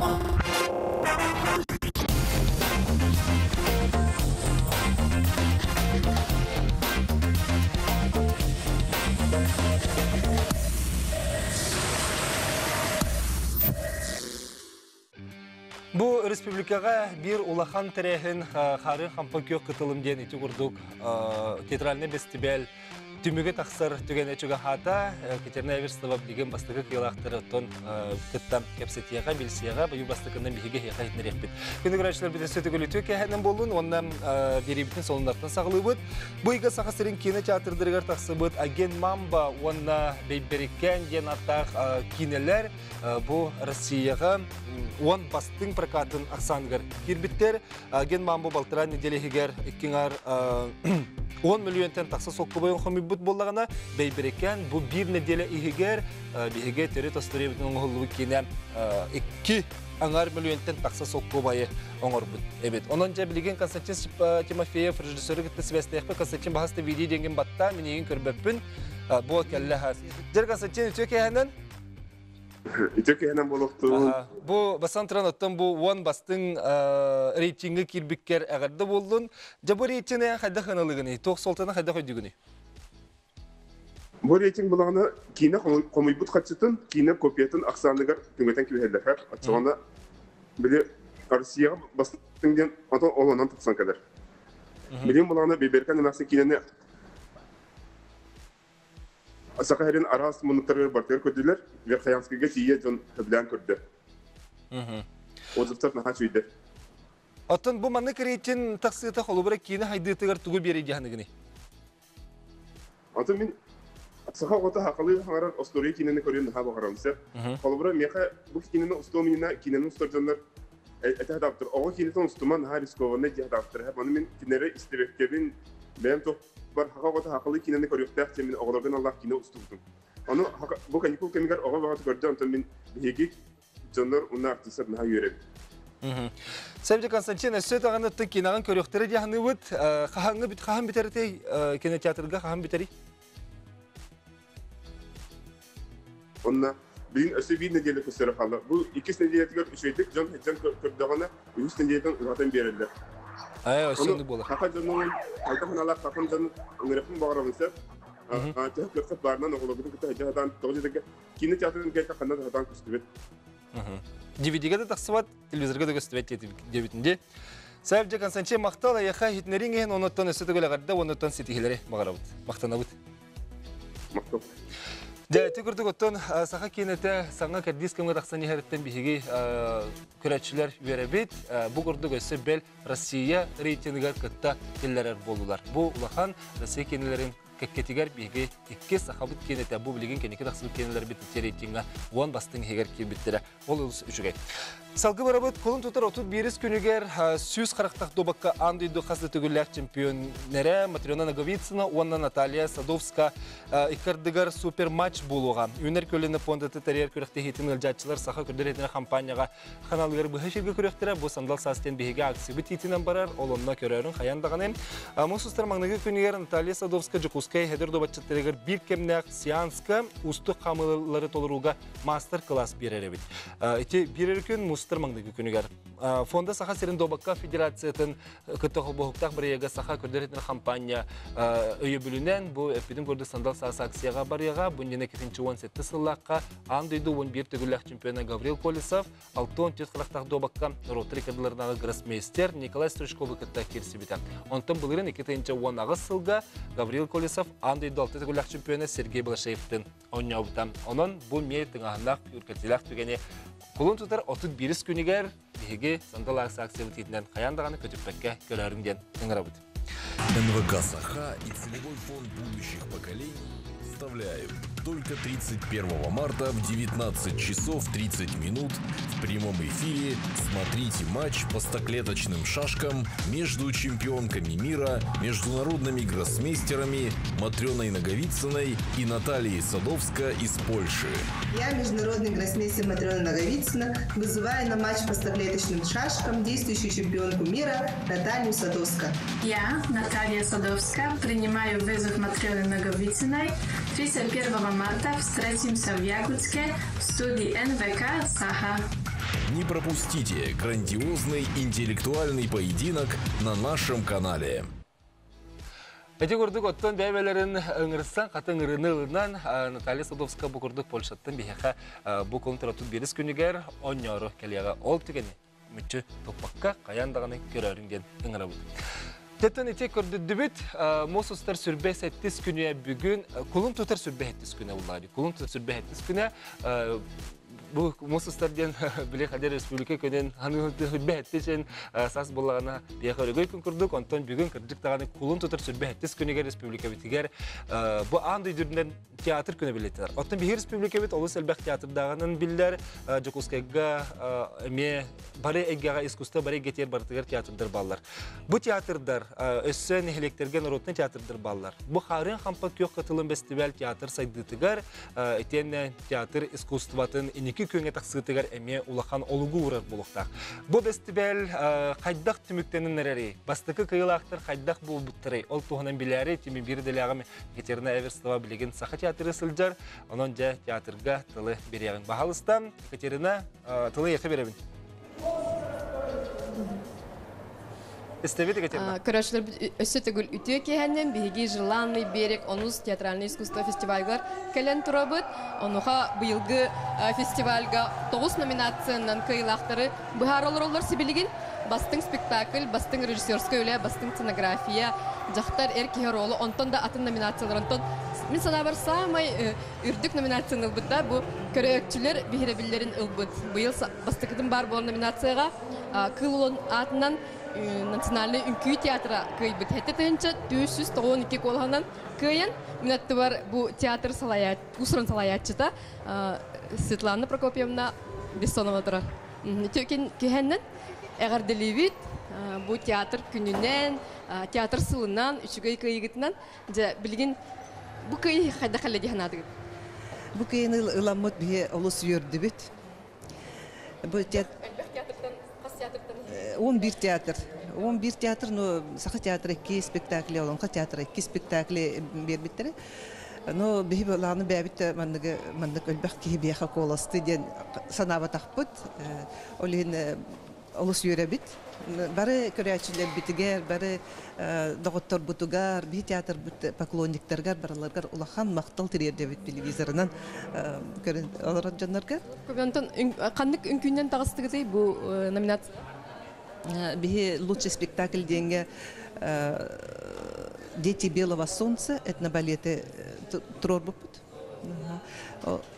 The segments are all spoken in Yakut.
Бу республикаҕа биир улахан тэрээһин Хаарыан хампа күөх кытылым диэн ити курдук театральнай бэстибээл түмүгэ тахсар түгэнэ чугаһаата. Катерина Эверстова билигин бастакы кыалаахтары оттон кытта кэпсэтиэҕэ, билсиэҕэ, быйыл бастакынан биһиги эһиэхэ иһитиннэриэхпит. Күнү көрөөччүлэр бүтүн сөтүгүлүтү кэһэнэн буоллун уонна биэриибитин солуннартан саҕалыыбыт. Бу ыйга Саха сирин киинэ театрдарыгар тахсыбыт Агент Мамба уонна Бэйбэрикээн диэн ааттаах киинэлэр бу Россияҕа уон бастыҥ прокатын ахсааныгар киирбиттэр. Ген Мамбу балтараа неделя иһигэр икки 10 миллионтан тахса солкуобайын хомуйбут буоллаҕына, Бэйбэрикээн бу биир неделя иһигэр биһиги төрүт остуоруйабытын оҥоһуллубут киинэ икки аҥаар миллионтан тахса солкуобайы оҥорбут эбит. Онон дьэ билигин Константин Тимофеев режиссеры кытта сибээстэхпит. Константин баһаста видео диэҥҥин баттаа, миниигин көрбөппүн. Бу кэллэ. Дьэр Константин үтүө киэһэнэн. Үтүө киһинэн буолуохтун. Бу бастан туран оттон бу уон бастыҥ рейтингэ киирбиккэр эҕэрдэ буоллун. Дьэ бу рейтинги хайдах ыналыгыный? Туох суолтаны хайдах өйдүүгүнүй? Бу рейтинг булаҕына киинэ хомуйбут харчытын, киинэ копиятын ахсааныгар түҥэтэн кэбиһэллэр. Оччоҕуна били Россияҕа бастыҥ диэн ото ол онон тахсан кэлэр. Билигин булаҕына Биберкан эмээхсин киинэни Саха сирин араас муннуктарыгар барытыгар көрдүлэр. Верхоянскайга тиийэ дьон сөбүлээн көрдө. Отзывтар наһаа үчүгэйдэр. Оттон бу маннык рейтинг тахсыыта холобура киинэ хайдыытыгар тугу биэрий дьаһаныгыный? Атын мин саха оҕото хахалыы хаҥарар остуоруйа киинэни көрүөн наһаа баҕарабын сөп. Холобура миэхэ бу киинэни устуом иннинэ киинэни устар дьоннор этэ сатаабыттар. Оҕо киинэтин устума наһаа рискованнай дии сатаабыттар. Ону мин кинилэри истибэккэбин бэйэм туох бар хаха оҕото хахалыы киинэни көрүөхтээх диэн мин оҕолорго аналлаах киинэ устубутум. Ону бу каникул кэмигэр оҕо бөҕөтө көрдө, онтон мин биһиги дьоннор уонна артыыстар наһаа үөрэбит. Сэмдэ Константин, өссө даҕаны киноҕын көрүөхтэрэ дии саныыбыт. Хаһаҥҥы бүт хаһан бүтэртэй кинотеатрга хаһан бүтэрий? Онно билин өссө биир нэдиэлэ көстөрө хаалла. Бу иккис нэдиэлэтигэр үчүгэйдик дьон дьон көрдөҕүнэ, үһүс нэдиэлэтин уһатан биэрэллэр. Ээ, өссө оннук буолар. Саха дьонун, хайдах санаалаах сахам дьонун ыҥырыахпын баҕарабын сөп. Төһө кыаххыт баарынан оҕолоргутун кытта сылдьа сатаан, тоҕо диэтэргэ киинэ театрын кэлтэ ханна да сатаан көстүбэт. DVD-гэ да тахсыбат, телевизорга да көстүбэт диэбитин дии. Сәбдьэ Константин махтал эйэхэ иһитинэриҥ иһин онуттан өссө төгүл эҕэрдэ уонуттан ситиһиилэри баҕарабыт. Махтанабыт. Махтал. Дьэ, ити курдук оттон саха киинэтэ саҥа кэрдиис кэмҥэ тахсан иһэриттэн биһиги көрөөччүлэр үөрэбит. Бу курдук өссө бэл Россия рейтингигэр кытта киллэрэр буоллулар. Бу улахан Россия киинэлэрин кэккэтигэр биһиги иккис сахабыт киинэтэ бу билигин кэнники тахсыбыт киинэлэрбит ити рейтиҥҥа уон бастыҥ иһигэр киирбиттэрэ. Ол олус үчүгэй. Салгы барабыт кулун тутар 31 күнүгэр сүүс харахтах дуобакка аан дойду хас да төгүллээх чемпионнэрэ Матрена Наговицына уонна Наталья Садовска икки ардыгар суперматч буолуоҕа. Үүнэр көлүөнэ пуондаты тэрийэр күрэхтэһиитин ыалдьааччылар саха көрдөр этинэ хампаанньаҕа ханаалыгар быһа эфиргэ көрүөхтэрэ. Бу сандал саас диэн биһиги акциябыт иитинэн барар. Ол онно көрөөрүн хайан даҕаны. Муус устар маҥнайгы күнүгэр Наталья Садовска Дьокуускай эдэр дуобатчыттарыгар биир кэмнээх сеанска уустук хаамыылары толорууга маастар-кылаас биэрэр эбит. Ити биэрэр күн мустар маҥнайгы күнүгэр. Фонда Саха сирин дуобакка федерациятын кытта холбоһуктаах бырайыага Саха көрдөр иһитинэр хампаанньа өйөбүлүнэн бу эппитин курдук сандал саас акцияҕа барыаҕа. Бу иннинэ 2017 сыллаахха аан дойду 11 төгүллээх чемпиона Гаврил Колесов 64 харахтаах дуобакка норуоттар иккардыларынааҕы гроссмейстер Николай Стручковы кытта киирсибитэ. Онтон былырыын 2018 сылга Гаврил Колесов аан дойду 6 төгүллээх чемпиона Сергей Балашеевтын оонньообута. Онон бу эмиэ тыҥааһыннаах үркэтилээх түгэни кулун тутар 31 күнүгэр биһиги Сандал акциябыт иитинэн хайаан даҕаны көтүппэккэ көрөөрүҥ диэн ыҥырабыт. НВК «Саха» и Целевой фонд будущих поколений представляют только 31 марта в 19 часов 30 минут в прямом эфире смотрите матч по стоклеточным шашкам между чемпионками мира, международными гроссмейстерами Матреной Наговицыной и Натальей Садовска из Польши. Я, международный гроссмейстер Матрена Наговицына, вызываю на матч по стоклеточным шашкам действующую чемпионку мира Наталью Садовско. Я, Наталья Садовска, принимаю вызов Матрены Наговицыной. 31 марта встретимся в Якутске в студии НВК «Саха». Не пропустите грандиозный интеллектуальный поединок на нашем канале. Эти курдук оттон бэйбэлэрин ыҥырсан хатын ырыны ылынан Наталья Садовская бу курдук Польшаттан биһиэхэ бу кулун 31 күнүгэр онньоору кэлиэҕэ. Ол түгэни мүччү туппакка хайаан даҕаны көрөөрүҥ диэн ыҥырабыт. Тэттэн ити көрдүрдүбүт муус устар сүрбэ сэттис күнү бүгүн кулун тутар сүрбэ сэттис күнэ буллаады. Кулун тутар сүрбэ сэттис күнэ бу муус устар диэн били хадер республика күнүн сүрбэ сэттисин сас буллаҕына биэхэ өрөгөй күн курдук, онтон бүгүн кырдьык даҕаны кулун тутар сүрбэ сэттис күнүгэр республикабытыгар бу аан дойдурунан театр күнэ билетилер. Оттон биһиги республикабыт олус элбэх театрдааҕынан биллэр. Дьокуускайга эмиэ бары эйгэҕэ искусство бары эйгэтигэр барытыгар театрдар баллар. Бу театрдар өссө нэһилиэктэргэ народный театрдар баллар. Бу Хаарыан Хампа күөх кытылын бэстибээл театр сайдыытыгар, итиэннэ театр искусствотын инники күөҥэ тахсыытыгар эмиэ улахан олугу уурар буолуохтаах. Бу бэстибээл хайдах түмүктэнэн эрэрий? Бастакы кыйылаахтар хайдах буолбуттарый? Ол туһунан билээри тими биир дэлээҕим Екатерина Эверстова билигин Саха театры сылдьар. Онон дьэ театрга тылы бириэҕиҥ. Баһалыстан, Екатерина, тылы эйиэхэ биэрэбин. Истэбит, Екатерина. Көрөөччүлэр өссө төгүл үтүө киэһэннэн биһиги Желанный берег онус театральный искусство фестивальгар кэлэн турабыт. Онуха быйылгы фестивальга тоҕус номинациянан кыайыылаахтары быһаара олороллор сибилигин. Бастыҥ спектакль, бастыҥ режиссерскай үлэ, бастыҥ сценография, дьахтар эр киһи оруолу, онтон да атын номинациялар. Онтон мин санаабар саамай үрдүк номинацияны ылбыта бу көрөөччүлэр биһирэбиллэрин ылбыт. Быйыл бастакытын баар буолар номинацияҕа Кыыл Улан аатынан национальнай үҥкүү театра кыайбыт. 7492 куолаһынан кыайан, мин аттыбар бу театр салайаат, уус-уран салайааччыта Светлана Прокопьевна Бессонова турар. Үтүөкэн киһэннэн эҕэрдэлиибит бу театр күнүнэн, театр сылынан, үчүгэй кыайыгытынан. Дьэ, билигин бу кыайыы хайдах кэллэ дии санаатыгыт? Бу кыайыны ыламмыт биһи олус үөрдүбүт. Бу Элбэх театртан, хас театртан? 11 театр. 11 театр, ну, Саха театра икки спектакли, Олоҥхо театра икки спектакли биэрбиттэрэ. Но биһи былааны бэйэбит манныгы маннык өлбөх киһи биэхэ куоласты диэн санаабатахпыт. Ол иһин олус үөрэбит. Бары көрөөччүлэрбитигэр, бары доҕотторбутугар, биһи театрбыт поклонниктарыгар барыларыгар улахан махтал тириэрдэбит телевизорынан көрөн олорор дьоннорго. Онтон ханнык үҥкүүнэн таҕыстыгытый бу номинация? Биһи лучший спектакль диэҥҥэ «Дети белого солнца» этнобалеты туруорбуппут.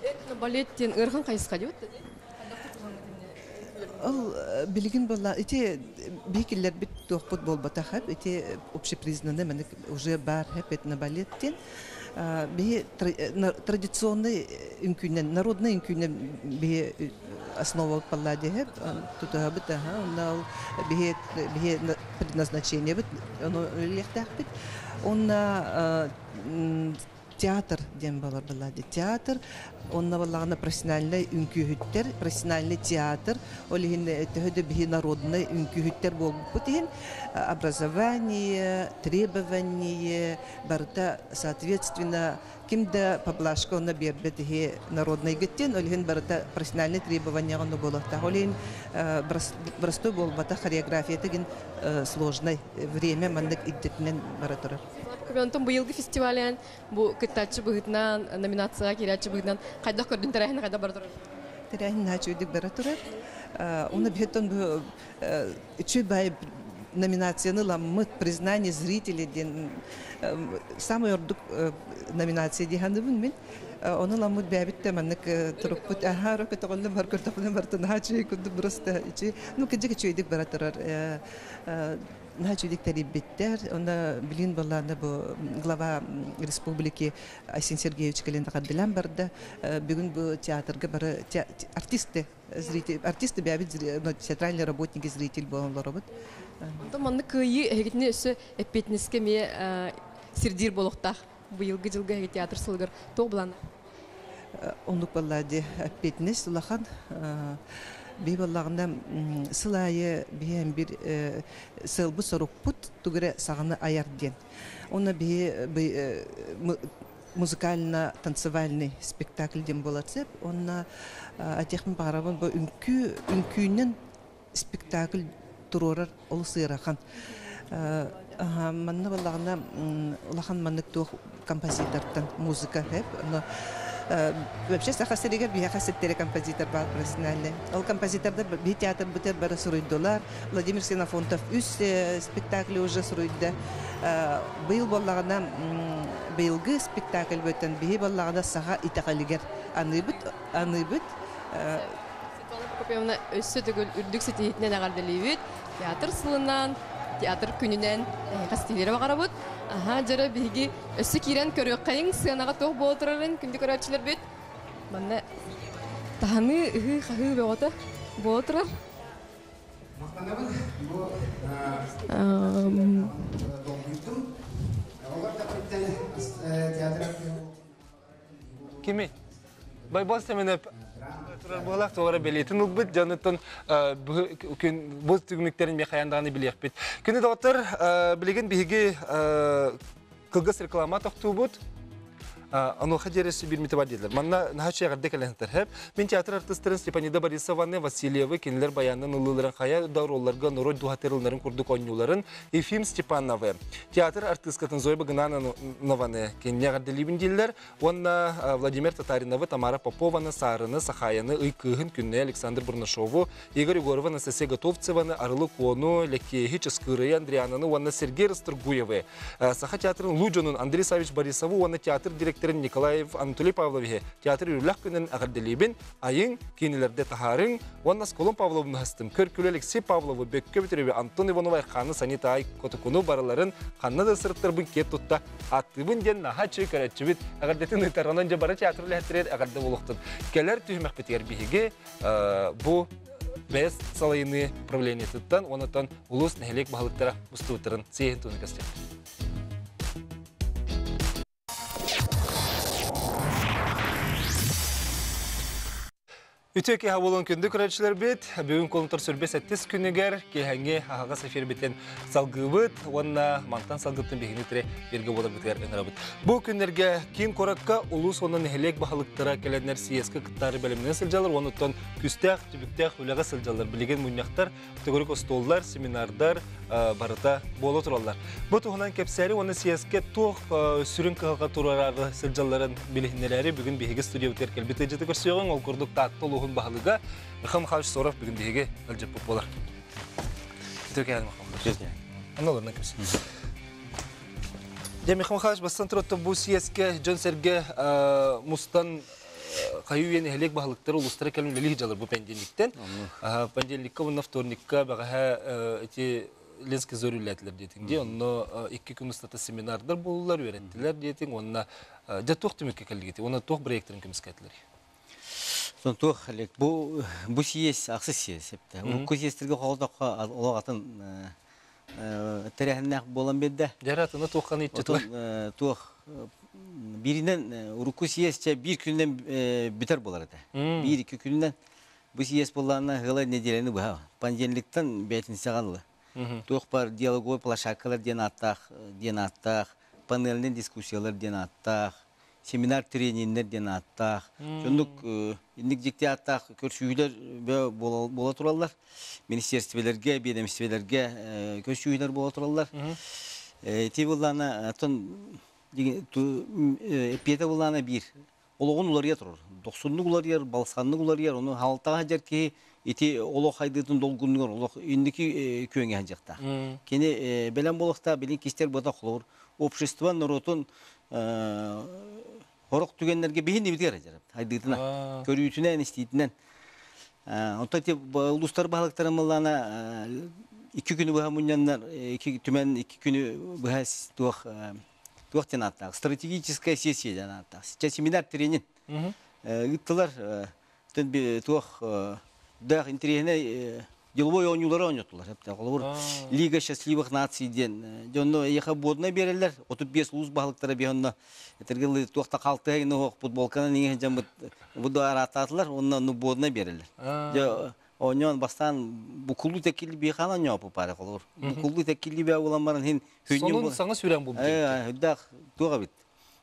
Этнобалет диэн ыарахан хайысха диэбит. Ол билигин буолла ити биһикиллэрбит туохпут буолбатах ити общепризнанный маннык уже бар хэп этнобалет диэн биһи традиционный үҥкүүнэн народный үҥкүүнэн биһи основа балла диэһэп тутуһабыт аха онно ол биһи биһи предназначениебит ону үлэлиэхтээхпит онно театр диэн буолар былаады театр онно буоллаҕына профессиональнай үҥкүүһүттэр профессиональный театр ол иһин төһө да биһи народнай үҥкүүһүттэр буолбуппут иһин образование требование барыта соответственно ким да поблажка онно биэрбэт иһи народнайгыттен ол иһин барыта профессиональный требованияҕа онно буолуохтаах ол иһин простой буолбатах хореографията гин сложный время маннык ирдэтинэн бара турар. Онтон быйылгы фестивален бу кыттааччы быһыытынан, номинацияҕа киирээччи быһыытынан хайдах көрдүн тэрээһин хайдах бара турар? Тэрээһин наһаа үчүгэйдик бара турар. Уонна биһиттэн бу үчүгэй баай номинацияны ыламмыт признание зрителей диэн самый ордук номинация дии саныыбын мин. Ону ыламмыт бэйэбит да маннык турукпут аһаа өрө көтөҕүллэн бар көрдөхпүнэ барыта наһаа үчүгэй курдук просто үчүгэй ну кырдьык үчүгэйдик бара турар наһаа үчүгэйдик тэрийбиттэр. Онно билин буоллаана бу глава республики Айсен Сергеевич кэлэн билэн барда. Бүгүн бу театрга бары артисты зритель артисты бэйэбит театральные работники зритель буолан олоробут. Онтон маннык кыайыы эһигитини өссө эппиэтинэскэ эмиэ сирдиир буолуохтаах. Быйылгы дьылга эһиги театр сылыгар туох былаана? Оннук буоллаа дии эппиэтинэс улахан. Биһи буоллаҕына сыл аайы биһи бир сыалбыт сорукпут тугу эрэ саҕаны айар диэн. Онно биһи Музыкально-танцевальный спектакль диэн буолар сөп. Онно этиэхпин баҕарабын бу үҥкүү үҥкүүнэн спектакль туруорар олус ыарахан. Манна буоллаҕына улахан маннык туох композитортан музыка хэп. Ону вообще Саха сиригэр биһиэхэ ситтэри композитор баар профессиональный. Ол композитордар биһи театрбытыгар бары суруйдулар. Владимир Ксенофонтов үс спектакль уже суруйда. Быйыл буоллаҕына быйылгы спектакль бөтөн биһи буоллаҕына саха итэҕэлигэр аныыбыт аныыбыт. Светлана Прокопьевна өссө төгүл үрдүк ситиһиитинэн эҕэрдэлиибит. Театр сылынан, театр күнүнэн эһиэхэ ситиһиилэри баҕарабыт. Аһаа, дьөрө биһиги өссө киирэн көрүөххэйиҥ сыанаҕа туох буола турарын күндү көрөөччүлэрбит. Манна таһыныы, ыһыы-хаһыы бөҕөтө буола турар. Махтанабын бу долгуйдум. Оҕолор да театр Кими? Байбал Семенов турар буолах туора бэлиэтин ылбыт дьонуттан күн бу түгүмүктэрин мехаян даҕаны билиэхпит. Күнү доҕоттор, билигин биһиги кылгас реклама тохтуубут. Онуоха диэри биир бар дииллэр. Манна наһаа үчүгэй кэлэн сытар. Мин театр артыыстарын Степанида Борисованы, Васильевы кинилэр баянынан ыллыыларын хайа да ролларга норуот дууһатырылларын курдук оонньууларын Ефим Степановы, театр артыыскатын Зоя Багынанованы кинини эҕэрдэлиибин дииллэр. Уонна Владимир Татариновы, Тамара Попованы, Саарыны, Сахаяны, Ый кыыһын Күннэйи Александр Бурнашову, Игорь Егоровы, Анастасия Готовцеваны, Арылы Куону, Лэкиэһи, Чыскыырайы Андриананы уонна Сергей Расторгуевы, Саха театрын улуу дьонун Андрей Савич Борисову уонна театр директорын Николаев Анатолий Павловиһы театр үрүлэх күнүн эҕэрдэлиибин, айыҥ, киинэлэрдэ таһаарыҥ уонна Сколон Павловны хастым, Көркүлэ Алексей Павловы, Бөккө Бүтүрүбү, Антон Иванов Айхааны, Санита Ай Котокуну барыларын ханна да сырыттарбын киэр тутта ааттыыбын диэн наһаа үчүгэй көрөөччүбүт эҕэрдэтин ыытар. Онон дьэ бары театр үлэһиттэригэр эҕэрдэ буолуохтун. Кэлэр түһүмэхпитигэр биһиги бу бэйэс салайыныы управлениетыттан уонна улуус нэһилиэк баһылыктара мустубуттарын сиэһин туһунан кэпсиэхпит. Үтүө киэһэ буолуон күндү көрөөччүлэрбит. Бүгүн кулунтар сүрбэ сэттис күнүгэр киэһэҥҥи аһаҕас эфирбитин салгыыбыт уонна мантан салгыттан биһигини тире бииргэ буоларбытыгар ыҥырабыт. Бу күннэргэ киин куоракка улуус уонна нэһилиэк баһылыктара кэлэннэр съезкэ кыттаары бэлэмнэнэ сылдьаллар уонуттан күстээх, түбүктээх үлэҕэ сылдьаллар. Билигин мунньахтар, төгүрүк остуоллар, семинардар барыта буола тураллар. Бу туһунан кэпсээри уонна съезкэ туох сүрүн кыһалҕа туруораары сылдьалларын билиһиннэрээри бүгүн биһиги студиябытыгар кэлбит ыалдьыты көрсүөҕүҥ. Ол курдук Таатта улууһун баһылыга Михаил Михайлович Соров бүгүн биһиги ыалдьыппыт буолар. Үтүө кэһэн Михаил Михайлович. Онно олорунан кэпсэ. Дьэ, Михаил Михайлович, бастан тураттан бу съезкэ дьон-сэргэ мустан хайыы үйэ нэһилиэк баһылыктара улуустара кэлэн үлэлии сылдьаллар бу понедельниктэн. Понедельникка уонна вторникка бэҕэһээ ити Ленский зор үлэлээтилэр диэтиҥ дии. Онно икки күн устата семинардар буоллулар, үөрэттилэр диэтиҥ. Уонна дьэ туох түмүккэ кэллигит? Уонна туох проекттарын көмүскээтилэр? Сон туох элек бу бу съезд ахсыс съезд эптэ. Урукку съездтерге холдоххо олох атын тэрээһиннээх буолан биэрдэ. Дьэ атына туохханы иччитилэр? Туох бииринэн урукку съезд биир күнүнэн бүтэр буолар этэ. Биир-икки күнүнэн бу съезд буоллаҕына ыла неделяны быһа. Понедельниктан пятницаҕа ылла. Туох бар диалоговой площадкалар диэн ааттаах диэн ааттаах, панельный дискуссиялар диэн ааттаах, семинар трениннэр диэн ааттаах, соннук инник дьикти ааттаах көрсүһүүлэр буола тураллар. Министерствелэргэ, биэдэмистибэлэргэ көрсүһүүлэр буола тураллар. Ити буллаана оттон эппиэтэ буллаана биир. Олоҕун уларыйа турар. Дохсуннук уларыйар, балысханнык уларыйар. Ону халтаҕа сылдьар киһи ити олох хайдыытын долгуннугар олох инники күөҥҥэ сылдьыахтаах. Кини бэлэм буолуохтаах, билин кистэр буота холобур общество норуотун Хорох түгэннэргэ биһин ибитигэр сылдьар хайдыытынан, көрүүтүнэн, истиитинэн. Онтон ити улуустар баһылыктарын мыллаана икки күнү быһа мунньаннар, икки түмэн икки күнү быһа туох туох диэн ааттаах, стратегическая сессия диэн ааттаах. Семинар тренинг ыыттылар. Туох даах интэриэһинэй деловой оонньуулары оонньоттулар. Холобур, Лига счастливых наций диэн дьонно эйиэхэ буодунай биэрэллэр. 35 улуус баһылыктара биһонно этэргэ туох да халтыһа иҥэ футболканан иҥэ сылдьаммыт бу да арааттаатылар уонна ну буодунай биэрэллэр. Дьэ оонньоон бастаан букулуу тэккилли биэхаан оонньооппут паара холобур. Букулуу тэккилли бээ буолан баран хин Сонун саҥа сүрэн булбут. Э, үрдээх туох эбит.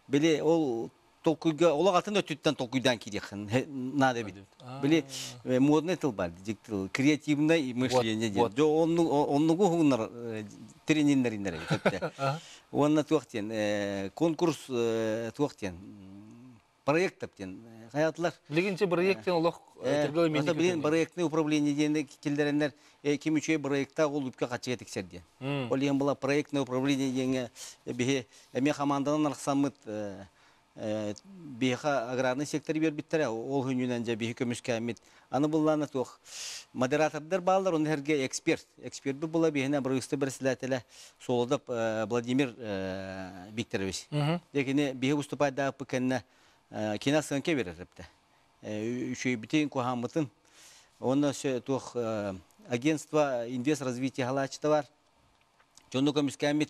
Били ол толкуйга олох атын өттүттэн толкуйдаан киириэххин наада эбит. Били модный тыл бар, тыл, креативное мышление диэн. Дьо оннугу уһугуннар трениннэриннэр эбит. Уонна туох диэн конкурс туох диэн проект диэн хаятылар. Билигинче проект диэн олох Ата билин проектный управление диэн киллэреннер ким үчүгэй проекта ол үпкэ хачыга тиксер диэн. Ол иһин була проектное управление диэҥҥэ биһи эмиэ хамаанданан арахсаммыт биһиэхэ аграрный сектор биэрбиттэрэ ол хүнүнэн дьэ биһи көмүскээммит аны буллаана туох модератордар бааллар оны эрге эксперт эксперт була биһине бырыысты председателя Солодов Владимир Викторович декини биһи выступайдааппы кэннэ кина сыанка берер эпте үчүгэйбитин куһааммытын уонна туох агентство инвест развитие халаачыта бар Дьону көмүскээммит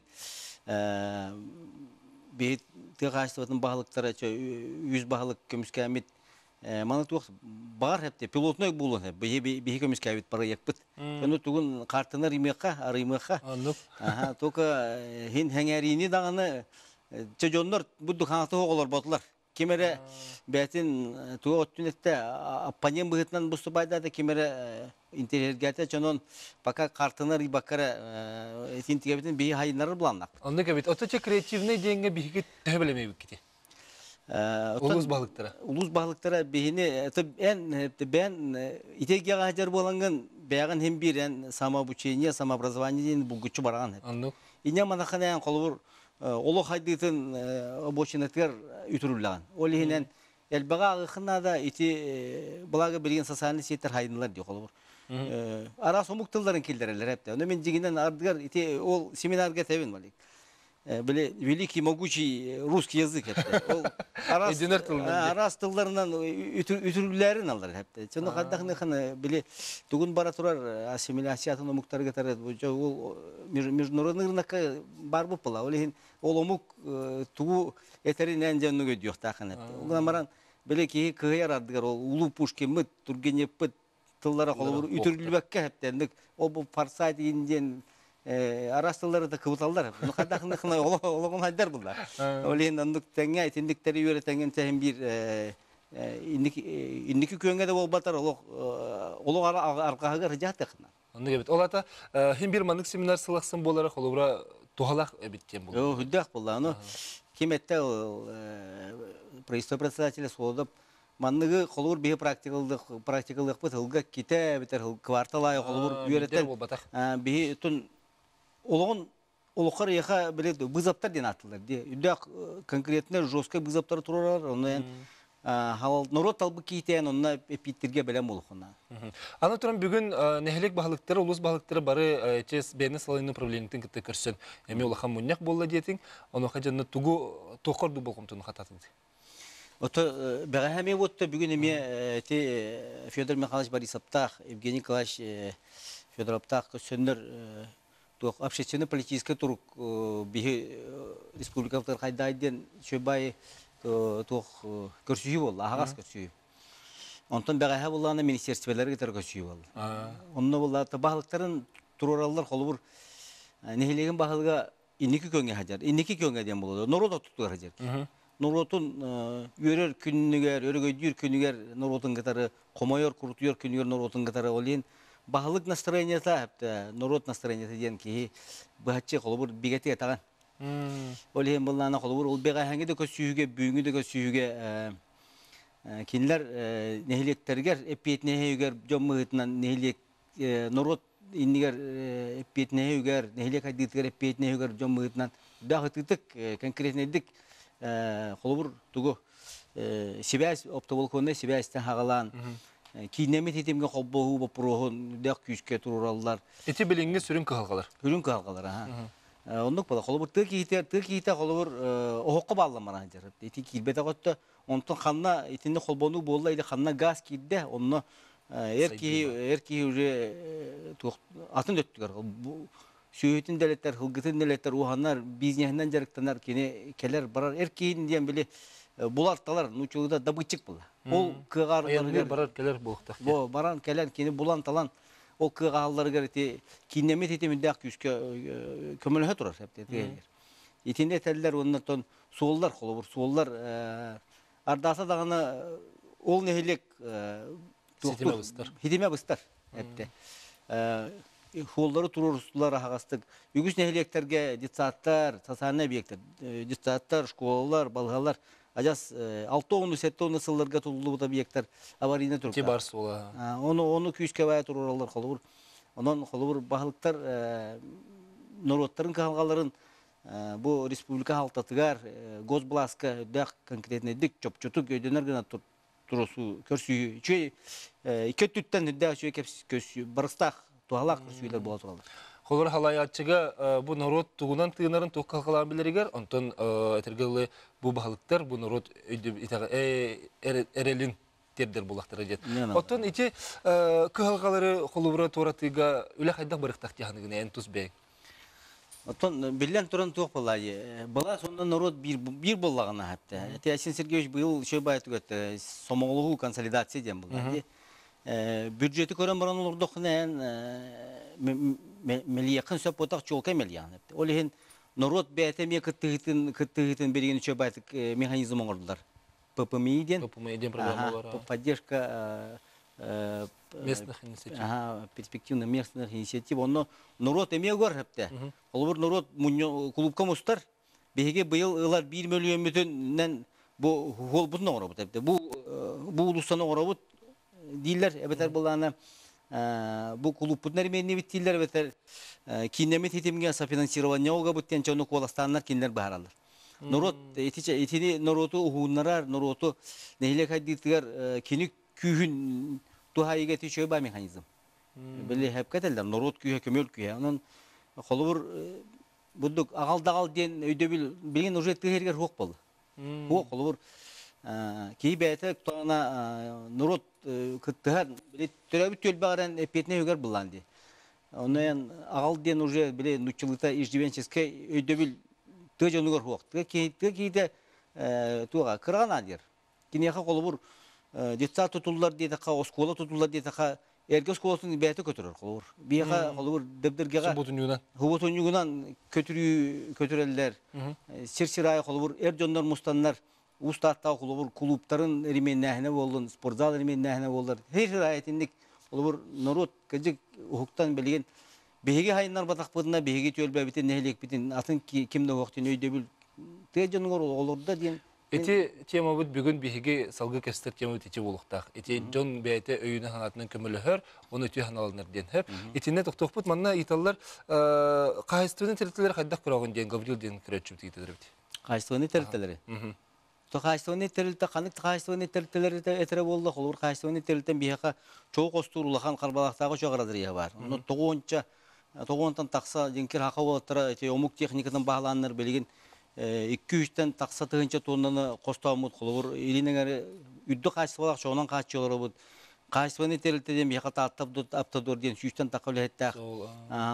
биһи тыа хаһаайыстыбатын баһылыктара үс баһылык көмүскээммит маны туох баар хэпте пилотной буолуон хэп биһи биһи көмүскээбит проекпыт ону тугун картаны арыймыахха арыймыахха аха только хин хэҥээриини даҕаны чэ дьоннор бу духааты оҕолорботулар Ким эрэ бэйэтин туох өттүн эттэ, оппонент быһыытынан бустубайдаата, ким эрэ интэриэһиргээтэ, дьонон пока картаны арыйбакка эрэ итин тигэбитин биһи хайыннарар былааннаахпыт. Оннук эбит. Ото че креативный диэҥҥэ биһиги төһө билэмэйбиккити? Улуус баһылыктара. Улуус баһылыктара биһини эн бэйэн итиэйгэҕэ сылдьар буолаҥҥын бэйэҕин иһин биир эн самообучение, самообразование диэн булгуччу бараҕын. Оннук. Иньэ манахан эн холобур олох хайдыытын обочинатыгар үтүрүллэҕин. Ол иһинэн элбэҕи ааҕыаххын наада ити благо билигин социальный сеттер хайдылар дии холобур. Араас омук тылларын киллэрэллэр эптэ. Ону мин дьигинэн ардыгар ити ол семинарга этэбин малик. Били великий могучий русский язык эпте. Ол араас араас тылларынан үтүрүллэрин алар эпте. Чону хардахны били тугун бара турар ассимиляциятын омуктарга тарат ол международный рынокка бар буолла. Ол иһин ол омук тугу этэринэн дьонну өйдүөхтаахын этте. Ол гынан баран били киһи кыһыйар ардыгар ол улуу Пушкиммыт, Тургеневпыт тыллара холобур үтүрүллүбэккэ хэптэнник ол бу форсайт диэн араас тыллары да кыбыталлар. Ну хайдахныхына олоҕун хайдар булла. Ол иһин оннук тэҥҥэ итинниктери үөрэтэҥҥин тэһин биир инники күөҥҥэ да буолбатар олох олох арҕаһыгар сыдьаатыахына. Оннук эбит. Ол ата хин бир маннык семинар сылахсын буолара холобура туһалаах эбит диэн буолла. Хүддээх буолла. Ону ким этте ол правительство председателя Солодов манныгы холобур биһи практикалыах практикалыахпыт ылга ките эбитер квартал аайы холобур үөрэтэн биһи тун олоҕун олоххор эйиэхэ били вызовтар диэн ааттыылар дии. Үрдээх конкретно жесткай вызовтары турарар, онно эн норуот талбыт киитээн онно эпииттиргэ бэлэм буолуххуна. Аны туран бүгүн нэһилиэк баһылыктара, улуус баһылыктара бары чес бэйэни салайыныы управлениетын кытта көрсөн эмиэ улахан мунньах буолла диэтиҥ. Онуоха дьонно тугу туохха ордук болҕомтону хатаатыҥ? Ото бэҕэһээ эмиэ буотта бүгүн эмиэ ити Федор Михайлович Борисовтаах, Евгений Николаевич Федоровтаах көрсөннөр туох общественно-политическай турук биһи республикабытыгар хайдаай диэн үчүгэй туох көрсүһүү буолла, аһаҕас көрсүһүү. Онтон бэҕэһээ буоллаҕына министерстволары кытары көрсүһүү буолла. Онно буолла баһылыктарын туруораллар холобур нэһилиэгин баһылыга инники көҥө сылдьар. Инники көҥө диэн буолуо. Норуот оттутугар сылдьар. Норуотун үөрэр күнүгэр, өрөгөйдүүр күнүгэр норуотун кытары, хомойор, курутуйар күнүгэр норуотун кытары ол иһин баһылык настроениета, норуот настроениета диэн киһи быһаччы холобур бигэтик этэҕин. Ол иһин былаана холобур ол бэҕэһээҥҥи да көссүүһүгэ, бүгүҥҥү да көссүүһүгэ кинилэр нэһилиэктэригэр эппиэтинэһигэр дьон быһыытынан нэһилиэк норуот иннигэр эппиэтинэһигэр, нэһилиэк хайдыытыгар эппиэтинэһигэр дьон быһыытынан даах ытыытык, конкретнайдык холобур тугу сибээс оптоволоконнай сибээстэн хаҕалаан кииннэммит ситимҥэ холбоһуу боппуруоһун дээх күүскэ туруораллар. Ити билиҥҥи сүрүн кыһалҕалар. Сүрүн кыһалҕалар, аха. Оннук буола. Холобур, тыа киһитэ, тыа киһитэ холобур оһоххо баалламмара сылдьар. Ити киирбэтэх өттө, онтон ханна итинни холбонуу буолла или ханна газ киирдэ, онно эр киһи эр киһи уже туох атын өттүгэр сүөһүтүн дэлэтэр, һылгытын дэлэтэр, уһанар, бизнеһинэн дьарыктанар кини кэлэр барар эр киһин диэн били булар талар нууччалыыта добытчик була. Ол кыаҕаарыларыгар барар кэлэр буолуохтаах. Бу баран кэлэн кини булан талан ол кыаҕаалларыгар ити кииннэммит итимирдээх күүскэ көмөлөһө турар. Итини этэллэр уонна тон суоллар холобур суоллар ардааса даҕаны ол нэһилиэк Ситимэ быстар. Ситимэ быстар эттэ. Суоллары туруорустулар аһаҕастык. Үгүс нэһилиэктэргэ детсадтар, социальнай объектар, детсадтар, школалар, балыһалар адьас 6-10-7 сылларга тутуллубут объектар аварийный туруктар. Бар суола. Ону ону күүскэ баайа туруораллар холобур. Онон холобур баһылыктар норуоттарын кыһалҕаларын бу республика халтатыгар госбласка өйдөөх конкретнайдык чопчутук өйдөнөр гына турусу көрсүү үчүгэй икки өттүттэн үрдээх үчүгэй көрсүү барыстаах туһалаах көрсүүлэр буола тураллар. Холор халайааччыга бу норуот тугунан тыынарын туох калкалаан билэригэр, онтон этэргэ дылы бу баһылыктар бу норуот эрэлин тиэрдэр булахтара диэн. Оттон ити кыһалҕалары холобура туоратыыга үлэ хайдах барыктах диэханыгын эн тус бэйэҥ? Оттон биллэн туран туох буоллаайы былаас онно норуот биир биир буоллаҕына хатта. Ити Айсен Сергеевич быйыл үчүгэй баайы түгэттэ сомоҕолоһуу консолидация диэн буолла. Бюджети көрөн баран олордоххуна эн мэлийэххин сөп буотах чуолкай мэлийэҕин. Ол иһин норуот бэйэтэ эмиэ кыттыһыытын кыттыһыытын билигин үчүгэй баайтык механизм оҥордулар. ППМИ диэн. ППМИ диэн программа Поддержка местных инициатив. Ага, перспективно местных инициатив. Онно норуот эмиэ өгөр хэпте. Холобур норуот клубка мустар. Биһиги быйыл ылар биир мөлүйүөммүтүнэн бу хуолбутун оҥоробут эбитэ. Бу бу улуустан оҥоробут дииллэр эбэтэр былаана бу кулууппутун эрмиэннибит дииллэр эбэтэр кииннэммит хитимҥэ софинансирование олгабыт диэн дьону куоластааннар кинилэр быһаараллар. Норуот итини норуоту уһууннарар, норуоту нэһилиэк хайдыытыгар кини күүһүн туһайыга ити үчүгэй баа механизм. Били хэпкэ этэллэр, норуот күүһэ, көмөл күүһэ. Онон холобур бурдук аҕал-даҕал диэн өйдөбүл билигин уже тыа иһигэр суох буолла. Суох, холобур киһи бэйэтэ туһана норуот кыттыһар, били төрөөбүт түөлбэҕэрэн эппиэтинэй үгэр буллаан дии. Онон аҕал диэн уже били нуччалыыта иждивенческэй өйдөбүл тыа дьонугар суох. Тыа киһитэ туоҕа кыраҕан диэр. Киниэхэ холобур детсад тутуллар диэтэххэ, оскуола тутуллар диэтэххэ, эргэ оскуолатын бэйэтэ көтүрэр холобур. Биһиэхэ холобур дэбдиргэҕэ Субботунньугунан. Субботунньугунан көтүрүү көтүрэллэр. Сир-сир аайы холобур эр дьоннор мустаннар Уус Тааттаҕа холобур кулууптарын ремиэннээһинэ буоллун, спортзал ремиэннээһинэ буоллар, сир-сир аайы итинник холобур норуот кырдьык уһуктан билигин биһиги хайыннарбатахпытына биһиги түөлбэбитин, нэһилиэкпитин атын ким да уһуктун өйдөбүл тыа дьонугар олордо диэн Ити темабыт бүгүн биһиги салгыы кэстэр темабыт ити буолуохтаах. Ити дьон бэйэтэ өйүнэн санаатынан көмөлөһөр, оны үтүө санааланар диэн. Хөп. Итиннэ тохтуохпут манна ыйыталлар хаһайыстыбаны тэрилтэлэри хайдах көрөҕүн диэн Гаврил диэн көрөөччүбүт ыйыталар эбит. Хаһайыстыбаны тэрилтэлэри. Хаһайыстыбаны тэрилтэ ханнык хаһайыстыбаны тэрилтэлэри этэрэ буолла, холобур хаһайыстыбаны тэрилтэн биһиэхэ чоҕу хостуур улахан харбалаахтааҕы чох разреза баар. Онно тоҕуонча тоҕуонтан тахса дьиҥкир хаха уолаттара ити омук техникатын баһылааннар билигин икки үстэн тахса тыһыынча туоннаны хостооммут холобур илин эҥэри үрдүк хаачыстыбалаах чоҕунан хааччы олоробут. Хаачыстыбаны тэрилтэ диэн биһиэхэ Таатта Автодор диэн сүүстэн тахха үлэһиттээх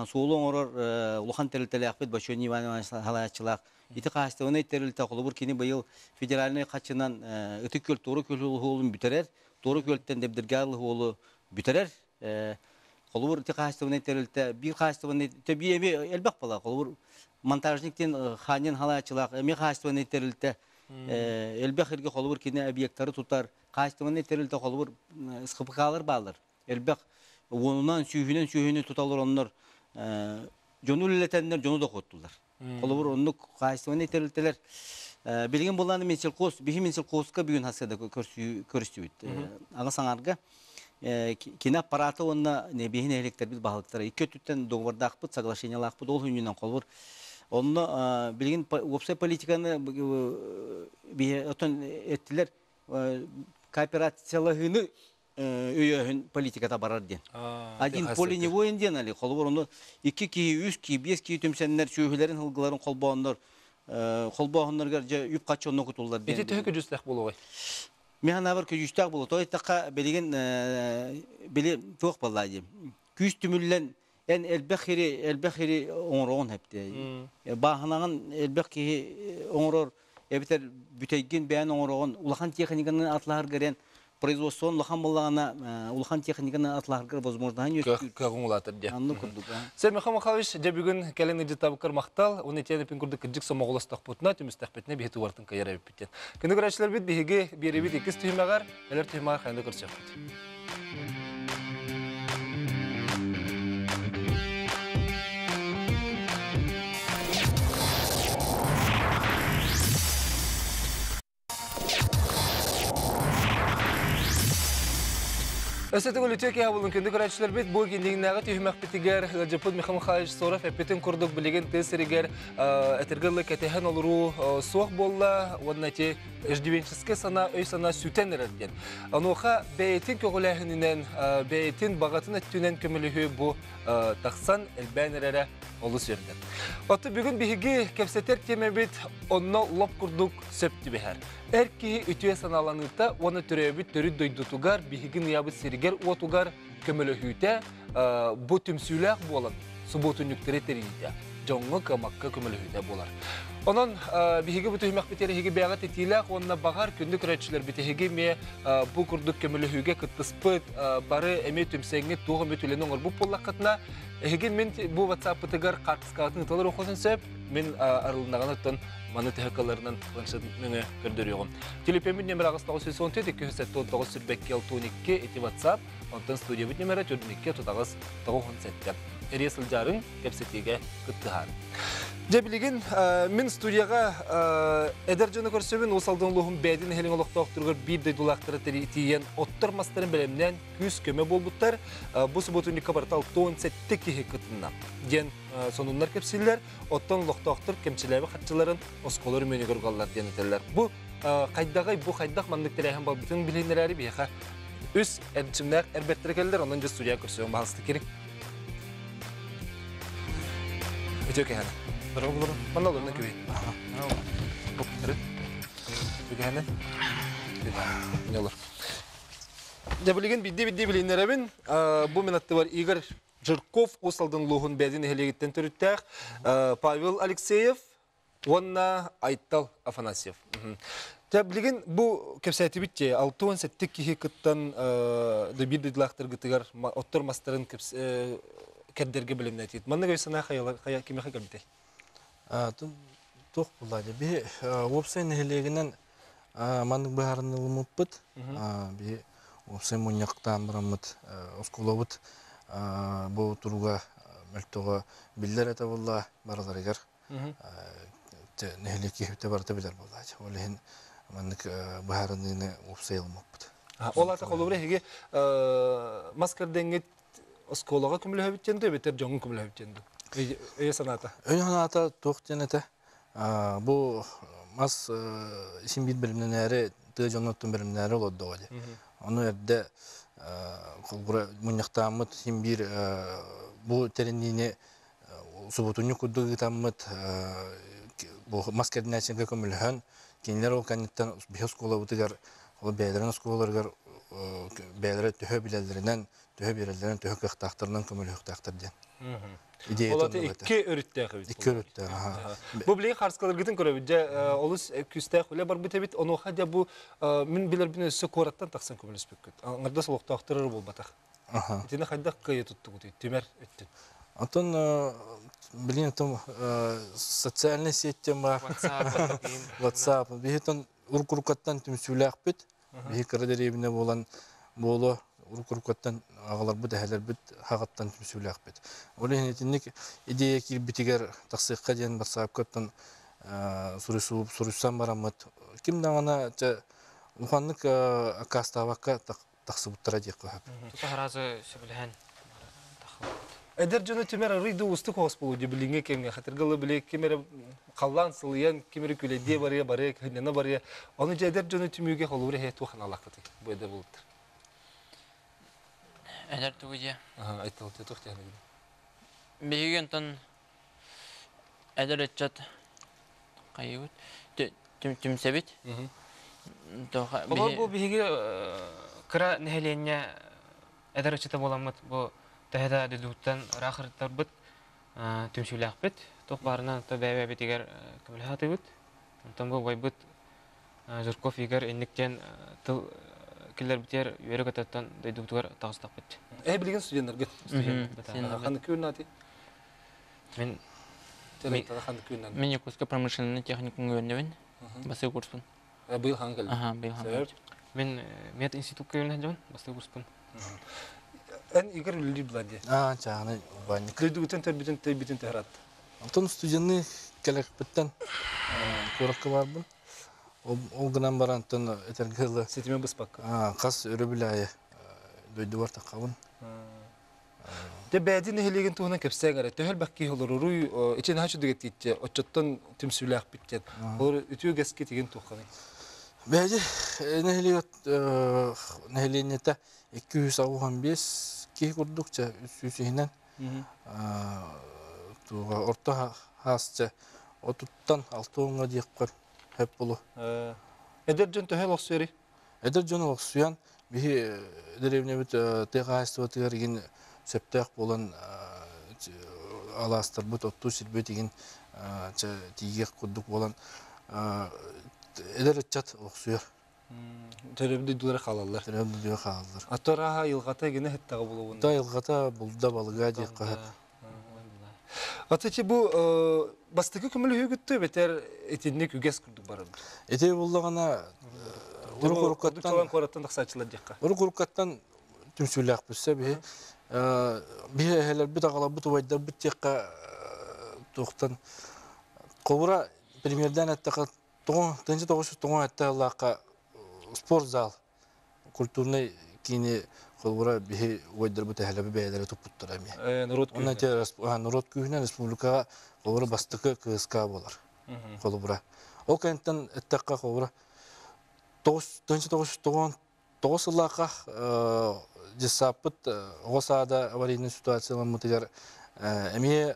суолу оҥорор улахан тэрилтэлээхпит Бочуон Иван Иванович салайааччылаах. Ити хаачыстыбанай тэрилтэ холобур кини быйыл федеральнай хаччынан Ытык Күөл Туора Күөл уолун бүтэрэр, Туора Күөлтэн Дэбдиргээл уолу бүтэрэр. Холобур ити хаачыстыбанай тэрилтэ биир хаачыстыбанай төбүү эмиэ элбэх буолар. Холобур монтажник диэн Ханин халааччылаах эмиэ хаачыстыбанай тэрилтэ элбэх иргэ холобур кини объектары тутар хаачыстыбанай тэрилтэ холобур СХПК-лар бааллар. Элбэх уонунан, сүүһүнэн сүөһүнү туталлар оннор дьону үлэлэтэннэр дьону дохуоттулар. Холобур оннук хаачыстыбанай тэрилтэлэр билигин буллааны Минсельхоз, биһи Минсельхозка бүгүн хасыада көрүстүбүт. Аҕа саҥарга кини аппарата уонна биһи нэһилиэктэрбит баһылыктара икки өттүттэн договордаахпыт, соглашениелаахпыт ол хүннүнэн холобур онно билигин уопсай политиканы биһи отон эттилэр кооперациялаһыыны өйөөһүн политиката барар диэн. Один поле не воин диэн али холобур ону икки киһи, үс киһи, биэс киһи түмсэннэр сүөһүлэрин ылгыларын холбооннор холбооһуннарыгар дьэ үп-харчы онно кутуллар диэн. Ити төһө көдьүүстээх буолуоҕай? Мин санаабар көдьүүстээх буолуо. Тоҕо эттэххэ билигин били туох буоллаа дии. Күүс түмүллэн эн элбэх хири элбэх хири оҥороҕун хэпти. Бааһынаҕын элбэх киһи оҥорор эбэтэр бүтэйгин бэйэн оҥороҕун улахан техниканы атлаһаргар эн Производствон улахан буоллаҕына, улахан техниканы атылаһаргар возможноһын үөскүүр. Кыаҕыҥ улаатар диэн. Анны курдук. Сен Михаил Михайлович, дьэ бүгүн кэлин ыдьытабыккар махтал. Уну итиэнэ курдук кырдьык сомоҕолостохпутуна, түмүстэхпитинэ биһи тугартын кыйар эбиппит. Күнү көрөөччүлэрбит биһиги биэрэбит иккис түһүмэҕэр, элэр түһүмэҕэр хайда көрсүөхпүт. Өссө төгүл үтүө киһи буолун күндү көрөөччүлэрбит бу кинигинээҕи түһүмэхпитигэр ыалдьыппыт Михаил Михайлович Соров эппитин курдук билигин тыа сиригэр этэргэ дылы кэтэһэн олоруу суох буолла уонна ити иждивенческэй санаа өй-санаа сүтэн эрэр диэн. Онуоха бэйэтин көҕүлээһининэн, бэйэтин баҕатын өттүнэн көмөлөһүү бу тахсан элбээн эрэрэ олус үөрдэр. Оттон бүгүн биһиги кэпсэтэр тиэмэбит онно лоп курдук сөп түбэһэр. Эр киһи үтүө санааланыыта уонна төрөөбүт төрүт дойдутугар, биһиги ыйаабыт сиригэр-уотугар көмөлөһүүтэ бу түмсүүлээх буолан субуотунньуктары тэрийиитэ, дьоҥҥо кыамакка көмөлөһүүтэ буолар. Онон биһиги бу түһүмэхпитигэр эһиги бэйэҕит итиилээх уонна баҕар күндү көрөөччүлэрбит эһиги эмиэ бу курдук көмөлөһүүгэ кыттыспыт бары эмиэ түмсэҥҥит туох эмит үлэни оҥорбут буоллаххытына эһиги мин бу WhatsApp-пытыгар хаартыскаҕытын ыыталар охосын сөп мин арылыннаҕына оттон маны төһө кыларынан планшет нөҥө көрдөрүөҕүм. Телефоммут номер 914 279 22 ити WhatsApp, онтон студиябыт номера 42 38 97. Эрие сылдьарыҥ, кэпсэтиигэ кыттыһаар. Дьэ билигин мин студияҕа эдэр дьону көрсөбүн, Уус Алдан улууһун Бээдин нэһилиэгин олохтоохторугар биир дойдулаахтара тиийэн оттор мастарын бэлэмнээн күүс-көмө буолбуттар. Бу субуотунньукка барыта 67 киһи кытынна диэн сонуннар кэпсииллэр. Оттон олохтоохтор кэмчилээбит харчыларын оскуола өрөмүөнүгэр угаллар диэн этэллэр. Бу хайдаҕый, бу хайдах маннык тэрээһин барбытын билиһиннэрээри биһиэхэ үс эрчимнээх эрбэттэрэ кэллэр, онон дьэ студия көрсүөм баһалыста кириҥ. Үтүө кэһэни. Дорога булурун. Манна олорун күбүй. Үтүө кэһэни. Не олор. Дьэ билигин бидди-бидди билиннэрэбин. Бу мин аттыбар Игорь Жирков Уус Алдан улууһун Бээди нэһилиэгиттэн төрүттээх Павел Алексеев уонна Айтал Афанасьев. Дьэ, билигин бу кэпсээтибит дии, 67 киһи кыттан да биир дойдулаахтаргытыгар оттор мастарын кэрдэргэ бэлэмнээтигит. Маннык өй-санаа хайа кимиэхэ кэлбитэй? Туох буолла дии? Биһи уопсай нэһилиэгинэн маннык быһаарынылыммыппыт. Биһи уопсай мунньахтаан бараммыт оскуолабыт бу туруга мөлтөҕө биллэр этэ буолла барыларыгар нэһилиэк киһибитэ барыта билэр буоллааччы. Ол иһин маннык быһаарыныыны уопсай ылыммыппыт. Ол аата холобура эһиги мас кэрдэҥҥит оскуолаҕа көмөлөһөбүт диэн дуу эбэтэр дьоҥҥо көмөлөһөбүт диэн дуу? Өйө санаата. Өйө санаата туох диэн этэ? Бу мас син биир бэлэмнэнээри тыа дьонуттан бэлэмнээри олордоҕо дии. Ону эрдэ холобура мунньахтааммыт син биир бу тэринниини субутунньук курдук ыытаммыт бу мас кэрдинээччилэргэ көмөлөһөн кинилэр ол кэнниттэн биһи оскуолабытыгар ол бэйэлэрин оскуолаларыгар бэйэлэрэ төһө билэллэринэн төһө биэрэллэринэн төһө кыахтаахтарынан көмөлөһүөхтээхтэр диэн идея Ол икки өрүттээх эбит. Икки өрүттээх, аха. Бу билигин харыскаларгытын көрөбүт. Дьэ, олус күүстээх үлэ барбыт эбит. Онуоха дьэ бу мин билэрбин өссө куораттан тахсан көмөлөспүккүт. Аҥардас олохтоохтор эрэ буолбатах. Итини хайдах кыайа туттугутуй, түмэр өттүн? Онтон билигин оттон социальнай сеть бар. WhatsApp. Биһи уруккаттан түмсүүлээхпит. Биһи кыра дэриэбинэ буолан буолуо уруккаттан аҕаларбыт, эһэлэрбит хаҕыттан түмсүүлээхпит. Ол иһин итинник идея киирбитигэр тахсыахха диэн WhatsApp-каттан суруйсан бараммыт ким даҕаны улаханнык аккаастаабакка тахсыбыттара диэххэ сөп. Тута сразу сөбүлэһэн Эдэр дьону түмэр арый да уустук оҕус буолуо дии билиҥҥи кэмҥэ. Хатыргалы били ким эрэ халлаан сылыйан, ким эрэ күлэйдиэ барыа, барыа, кыһынньана барыа. Ону дьэ эдэр дьону түмүүгэ холобур эһэ туох аналааххытый бу эдэр буолуттар? Эдэр тугу дьиэ? Айтал туох диэн Биһиги онтон эдэр ыччат хайыбыт түмсэбит. Олор бу биһиги кыра нэһилиэнньэ эдэр ыччата буоламмыт бу төһө да дойдубуттан ыраах ырыттарбыт түмсүүлээхпит. Туох баарынан то бэйэ-бэйэбитигэр көмөлөһө сатыыбыт. Онтон бу убайбыт Жирков Игорь инник диэн тыл киллэрбитигэр үөрэ көтөттөн дойдубутугар таҕыстахпыт. Э билигин студеннаргыт. Ханнык күн Мен ханнык күннэн? Мен Якутскай промышленный техникум үөрэнэбин. Бастакы курспун. Быйыл хаҥа кэлдим. Аха, быйыл хаҥа. Мен мединститутка үөрэнэ сылдьабын, бастакы курспун. Эн Игорь үлэлиир була дии. Аа, чааны урбаанньык. Дойдугутун төрбүтүн тэйбитин төһөрат. Онтон студенны кэлэкпиттэн куоракка барбын. Ол гынан баран тон этэргэ ылы ситиме быспакка. Хас өрөбүл аайы дойдубар таххабын. Дьэ бээди нэһилиэгин туһунан кэпсээҥ эрэ. Төһө элбэх киһи олоруруй, ичи наһаа үчүгэй тииччэ, оччоттон түмсүүлээхпит диэн. Олор үтүө үгэскэ тигин туохханый? Бээди нэһилиэк нэһилиэнньэтэ 285 киһи курдук чэ 300 иһинэн туга орто хаас чэ отуттан алта уоҥҥа диэххэ хөп болу. Эдэр дьон төһө олохсуйарый? Эдэр дьон олохсуйан биһи дэриэбинэбит тыа хаһаайыстыбатыгар игин сөптөөх буолан алаастарбыт оттуу сирбит игин тиийиэх курдук буолан эдэр ыччат олохсуйар. Төрөбүт дойдулара хаалаллар. Төрөбүт дойдулара хаалаллар. Ато арааһа айылҕата игинэ сыттаҕа булугун. Да айылҕата булда балыга диэххэ сөп. Аты бу бастакы көмөлөһүүгүттү бэтэр итинник үгэс курдук барар. Ити буллаҕына уруккаттан куораттан тахсааччылар диэххэ. Уруккаттан түмсүүлээхпит биһи биһи эһэлэрбит аҕаларбыт убайдарбыт диэххэ туохтан холобура премьердээн эттэххэ тыһыынча тоҕус жүз тоҕус сэттэ сыллаахха спортзал культурнай киини холобура биһи убайдарбыт эһэлэби бэйэлэрэ туппуттара эмиэ. Норуот күүһүнэн. Норуот күүһүнэн республикаҕа холобура бастакы КСК буолар. Холобура. Ол кэнниттэн эттэххэ холобура 999 сыллаахха дьыссааппыт оҕо саада аварийный ситуацияламмытыгар эмиэ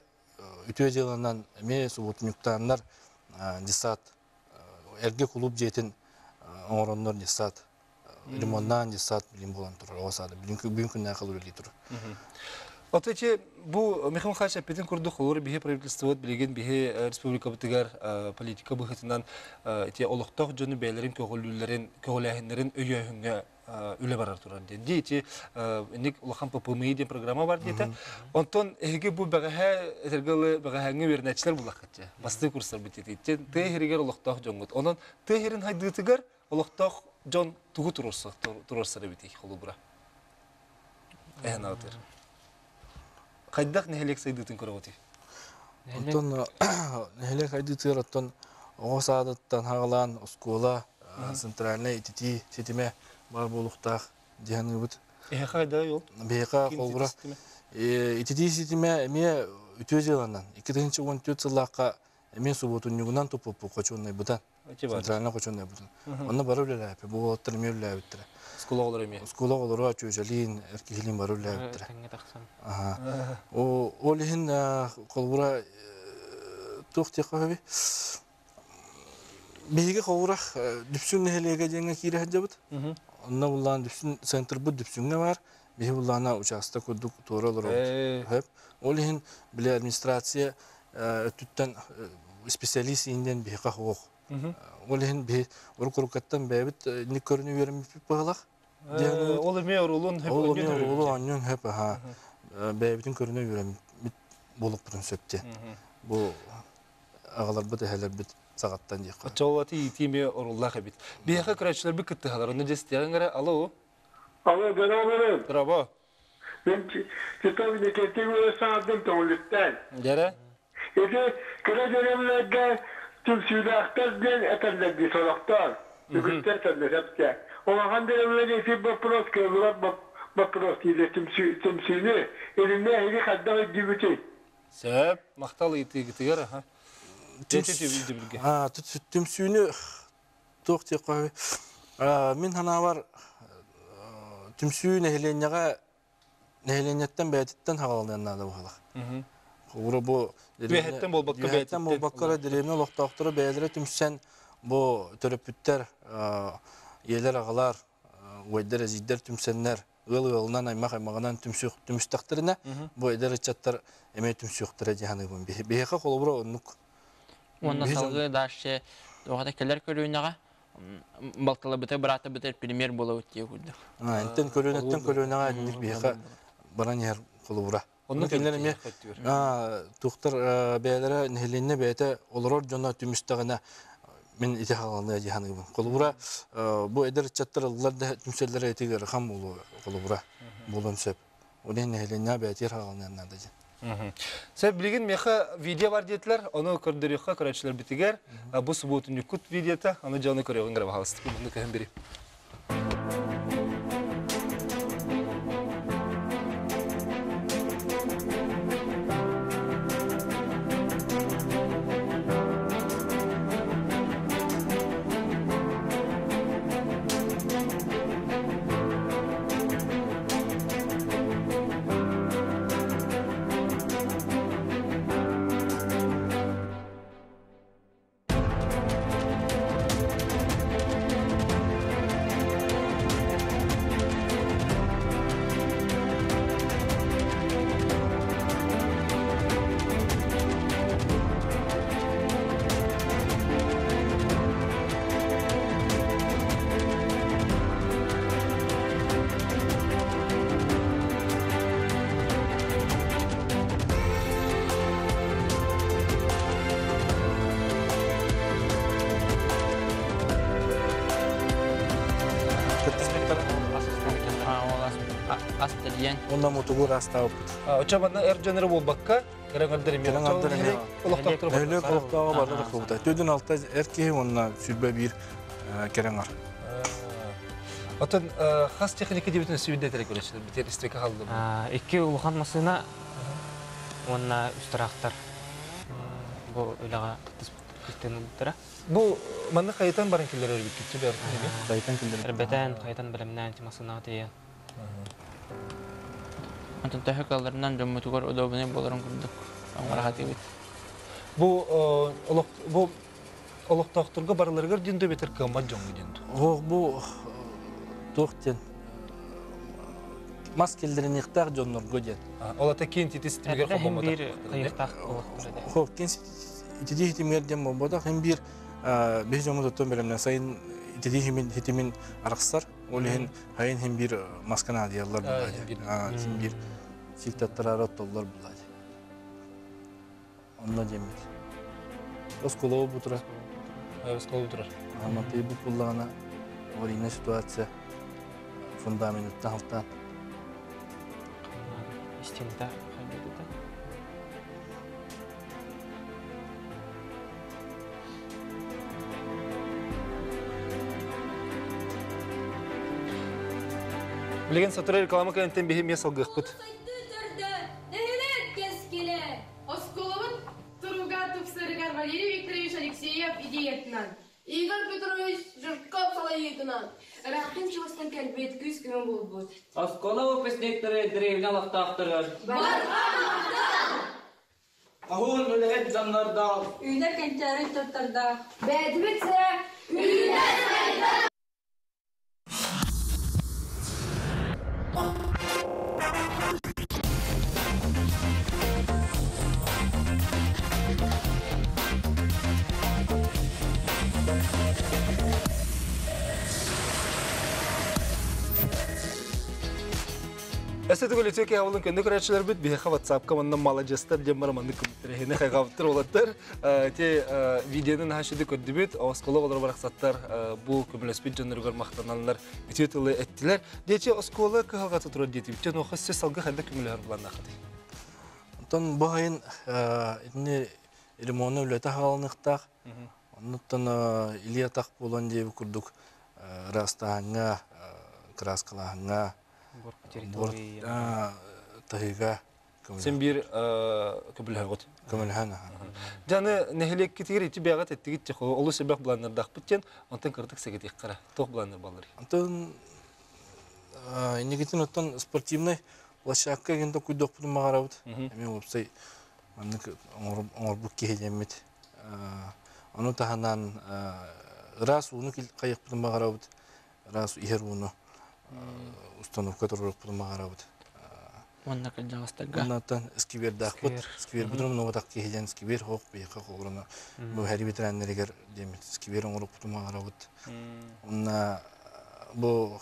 үтүө дьыаланан эмиэ субботунньуктааннар дьыссаат эргэ кулууп дьиэтин оҥороннор дьыссаат ремоннаан дьыссаат билин буолан турар оҕо саада бүгүн күннээх үлэлии турар. Ото ити бу Михаил Михайлович эппитин курдук холобур биһи правительствобыт билигин биһи республикабытыгар политика быһыытынан ити олохтоох дьону бэйэлэрин көҕүлүүллэрин көҕүлээһиннэрин өйөөһүҥҥэ үлэ барар турар диэн. Дии ити инник улахан ППМИ диэн программа бар диэтэ. Онтон эһиги бу бэҕэһээ этэргэ дылы бэҕэһээҥҥи үөрэнээччилэр буллаххыт дьэ. Бастыы курстарбыт диэтэ. Тыа иһиригэр олохтоох дьоҥҥут. Онон тыа иһирин хайдыытыгар олохтоох дьон тугу туруорсар эбитий холобура? Эһэн аҕытыр. Хайдах нэһилиэк сайдыытын көрөҕүтүй? Оттон нэһилиэк сайдыытыгар оттон оҕо саадыттан хаҕалаан оскуола центральнай ититии ситимэ баар буолуохтаах диэн ыыбыт. Эһэхэ хайдаа ол? Биһиэхэ холобура ититии ситимэ эмиэ үтүө дьыаланан 2014 сыллаахха эмиэ субуотунньугунан туппуппут хочуоннайбытан центральнай хочуоннайбытын. Онно бары үлэлээппит. Бу уолаттар эмиэ үлэлээбиттэрэ. Оскуола оҕолоро эмиэ. Оскуола оҕолоро чүөчэлиин, эр киһилиин бары үлэлээбиттэрэ. Тэҥҥэ тахсан. Ол иһин холобура туох диэххэ сөбүй? Биһиги холобура Дүпсүн нэһилиэгэ диэҥҥэ киирэ сылдьабыт. Онно буллаан Дүпсүн центрбыт Дүпсүҥҥэ баар. Биһи буллаана учаастак курдук туора олоробут. Ол иһин били администрация өттүттэн специалист ииннэн биһиэхэ суох. Ол иһин биһи уруккаттан бэйэбит инник көрүнү үөрэммиппит быһалах. Ол эмиэ оруолун хөп Ол эмиэ оруолу оонньуон хөп аха. Бэйэбитин көрүнэ үөрэммит буолукпутун сөп диэн. Бу аҕаларбыт эһэлэрбит саҕаттан диэххэ. Оччоҕо иитии эмиэ оруоллаах эбит. Биһиэхэ көрөөччүлэрбит кыттыһалар. Онно дьэстиэҕиҥ эрэ. Алло. Алло, здорово. Здорово. Мен Титов Никитин саҥардым көҥүлүттэн. Дьэрэ? Ити кыра дьөрүмнэргэ түмсүүлээхтэр диэн этэллэр дии сорохтор. Үгүстэр этэллэр сөпкө. Улахан дьөрүмнэр ити вопрос кыаллыбат вопрос дииллэр түмсүүнү. Илиннэ эһиги хайдах өйдүүгүтүй? Сөп. Махтал ыйытыыгытыгар аха. Түмсүүнү туох диэххэ мин санаабар түмсүү нэһилиэнньэҕэ нэһилиэнньэттэн бэйэтиттэн хаҕаланыан наада быһалах. Холобура бу Үөһэттэн буолбакка үөһэттэн буолбакка эрэ дэриэбинэ олохтоохторо бэйэлэрэ түмсэн бу төрөппүттэр ийэлэр аҕалар убайдар эдьиийдэр түмсэннэр ыал ыалынан аймах аймаҕынан түмүстэхтэринэ бу эдэр ыччаттар эмиэ түмсүөхтэрэ дии саныыбын. Биһиэхэ холобура оннук. Уонна салгыы дальше туохата кэлэр көлүөнэҕэ. балталабыта быраатабытыгар премьер буолабыт дии курдук. Интен көлүөнэттэн көлүөнэҕэ инник биһиэхэ баран иһэр холобура. Онно кинилэр эмиэ туохтар бэйэлэрэ нэһилиэнньэ бэйэтэ олорор дьоно түмүстэҕинэ мин ити хааланыа дии саныыбын. Холобура бу эдэр ыччаттар ыллар да түмсэллэрэ ити ыарахан буолуо холобура буолуон сөп. Ол иһин нэһилиэнньэҕэ бэйэтигэр хааланыан наада диэн. Сөп, билигин миэхэ видео бар диэтилэр, ону көрдөрүөххэ көрөөччүлэрбитигэр. Бу субуотунньуккут видеота, ону дьону көрүөҕүҥ эрэ баһаалыста. Муну көһөн бери. Астарыйан. Онно мутугур астаабыппыт. Оччо манна эр дьон эрэ буолбакка, кыра эмиэ. Кыра эмиэ. Олохтоохтор Нөһүлүөк олохтооҕо барда тахсыбыта. Төрдүн алта эр киһи уонна 21 кэрэҥ ар. Оттон хас техника диэбитин сүүрдэ көрөчүлэр битер истека халды. Икки улахан массыына уонна үс тыраахтар бу үлэҕэ кыттыспыттар ылбыттара. Бу манна хайытан баран киллэрэр эбиккит бэр Хайытан киллэрэр. Эрбэтэн, хайытан бэлэмнээн массыынаҕа тиийэн. Онтон төһө кыалларынан дьоммутугар удобнай буоларын курдук оҥоро сатыыбыт. Бу олох бу олохтоохторго барыларыгар диэн дөбөтөр кыаммат дьоҥҥо диэн. Ох бу туох диэн мас киллэриниэхтээх дьоннорго диэн. Ол ата киин титис тимигэр хоммот. Биир кыйыктаах Хо киин итити хитимигэр диэн буолбатах хин биир биһи дьоммут оттон бэлэмнэн сайын итити хитимин арахсар. Ол иһин хайын хин биир маска наадыйаллар булаа диэн. Хин биир сиктаттарары оттоллор булаа диэн. Онно диэммит. Осколоу бутура. Осколоу бутура. Аматый бу буллаҕына аварийная ситуация фундаментыттан халтаан. Истинта хайдыта. Билигин сотору реклама кэнниттэн биһи эмиэ салгыахпыт. Нэһилиэк кэскилэ! Оскуолабыт туруга тупсарыгар Валерий Викторович Алексеев идеятынан, Игорь Петрович Жирков салайыытынан ыраахтан чугастан кэлбит күүс-көмө буолбут. Оскуола выпускниктары древня олохтоохторугар Барҕа Хоһуун үлэһит дьоннордоох Үүнэр кэнчээри ыччаттардаах Бээтибит сирэ үүнэр сайдар! Эссе түгөл үтүө киһи көннө көрөөччүлэрбит биһиэхэ WhatsApp-ка манна маладьыастар диэн бар маннык кымтырыһыны хайҕабыттар уолаттар. Те видеоны наһаа сүдү көрдүбүт. Оскуола оҕолоро барахсаттар бу көмөлөспүт дьонноругар махтаналлар үтүө тылы эттилэр. Диэчи оскуола кыһалҕата турар диэтибит. Дьон оха сөс салгы хайда көмөлөһөр буланнаахыты. Онтон бу сайын итини ремонт үлэтэ хаалыныахтаах. Оннуттан илии атах буолан диэби курдук ыраастааһыҥҥа, кырааскалааһыҥҥа, таһыыга Син биир көмөлөһөҕүт. Көмөлөһөн. Дьаны нэһилиэккитигэр ити бэҕэт эттигит олус элбэх былааннардаахпыт диэн, онтон кырдык сэгэтиэххэ туох былааннар баллар? Онтон инникитин оттон спортивнай площадка эгин токуйдуохпутун баҕарабыт. Эмиэ уопсай маннык оҥорбут киһи диэммит. Ону таһынан ыраас ууну хайыахпытын баҕарабыт. Ыраас иһэр ууну установка туруорукпутун баҕарабыт. Уонна кырдьаҕастарга. Оннуттан сквердаахпыт. Сквербит умнубатах киһи диэн сквер хоох биһиэхэ холоруна бу һэри ветераннарыгар диэммит сквер оҥорукпутун баҕарабыт. Онна бу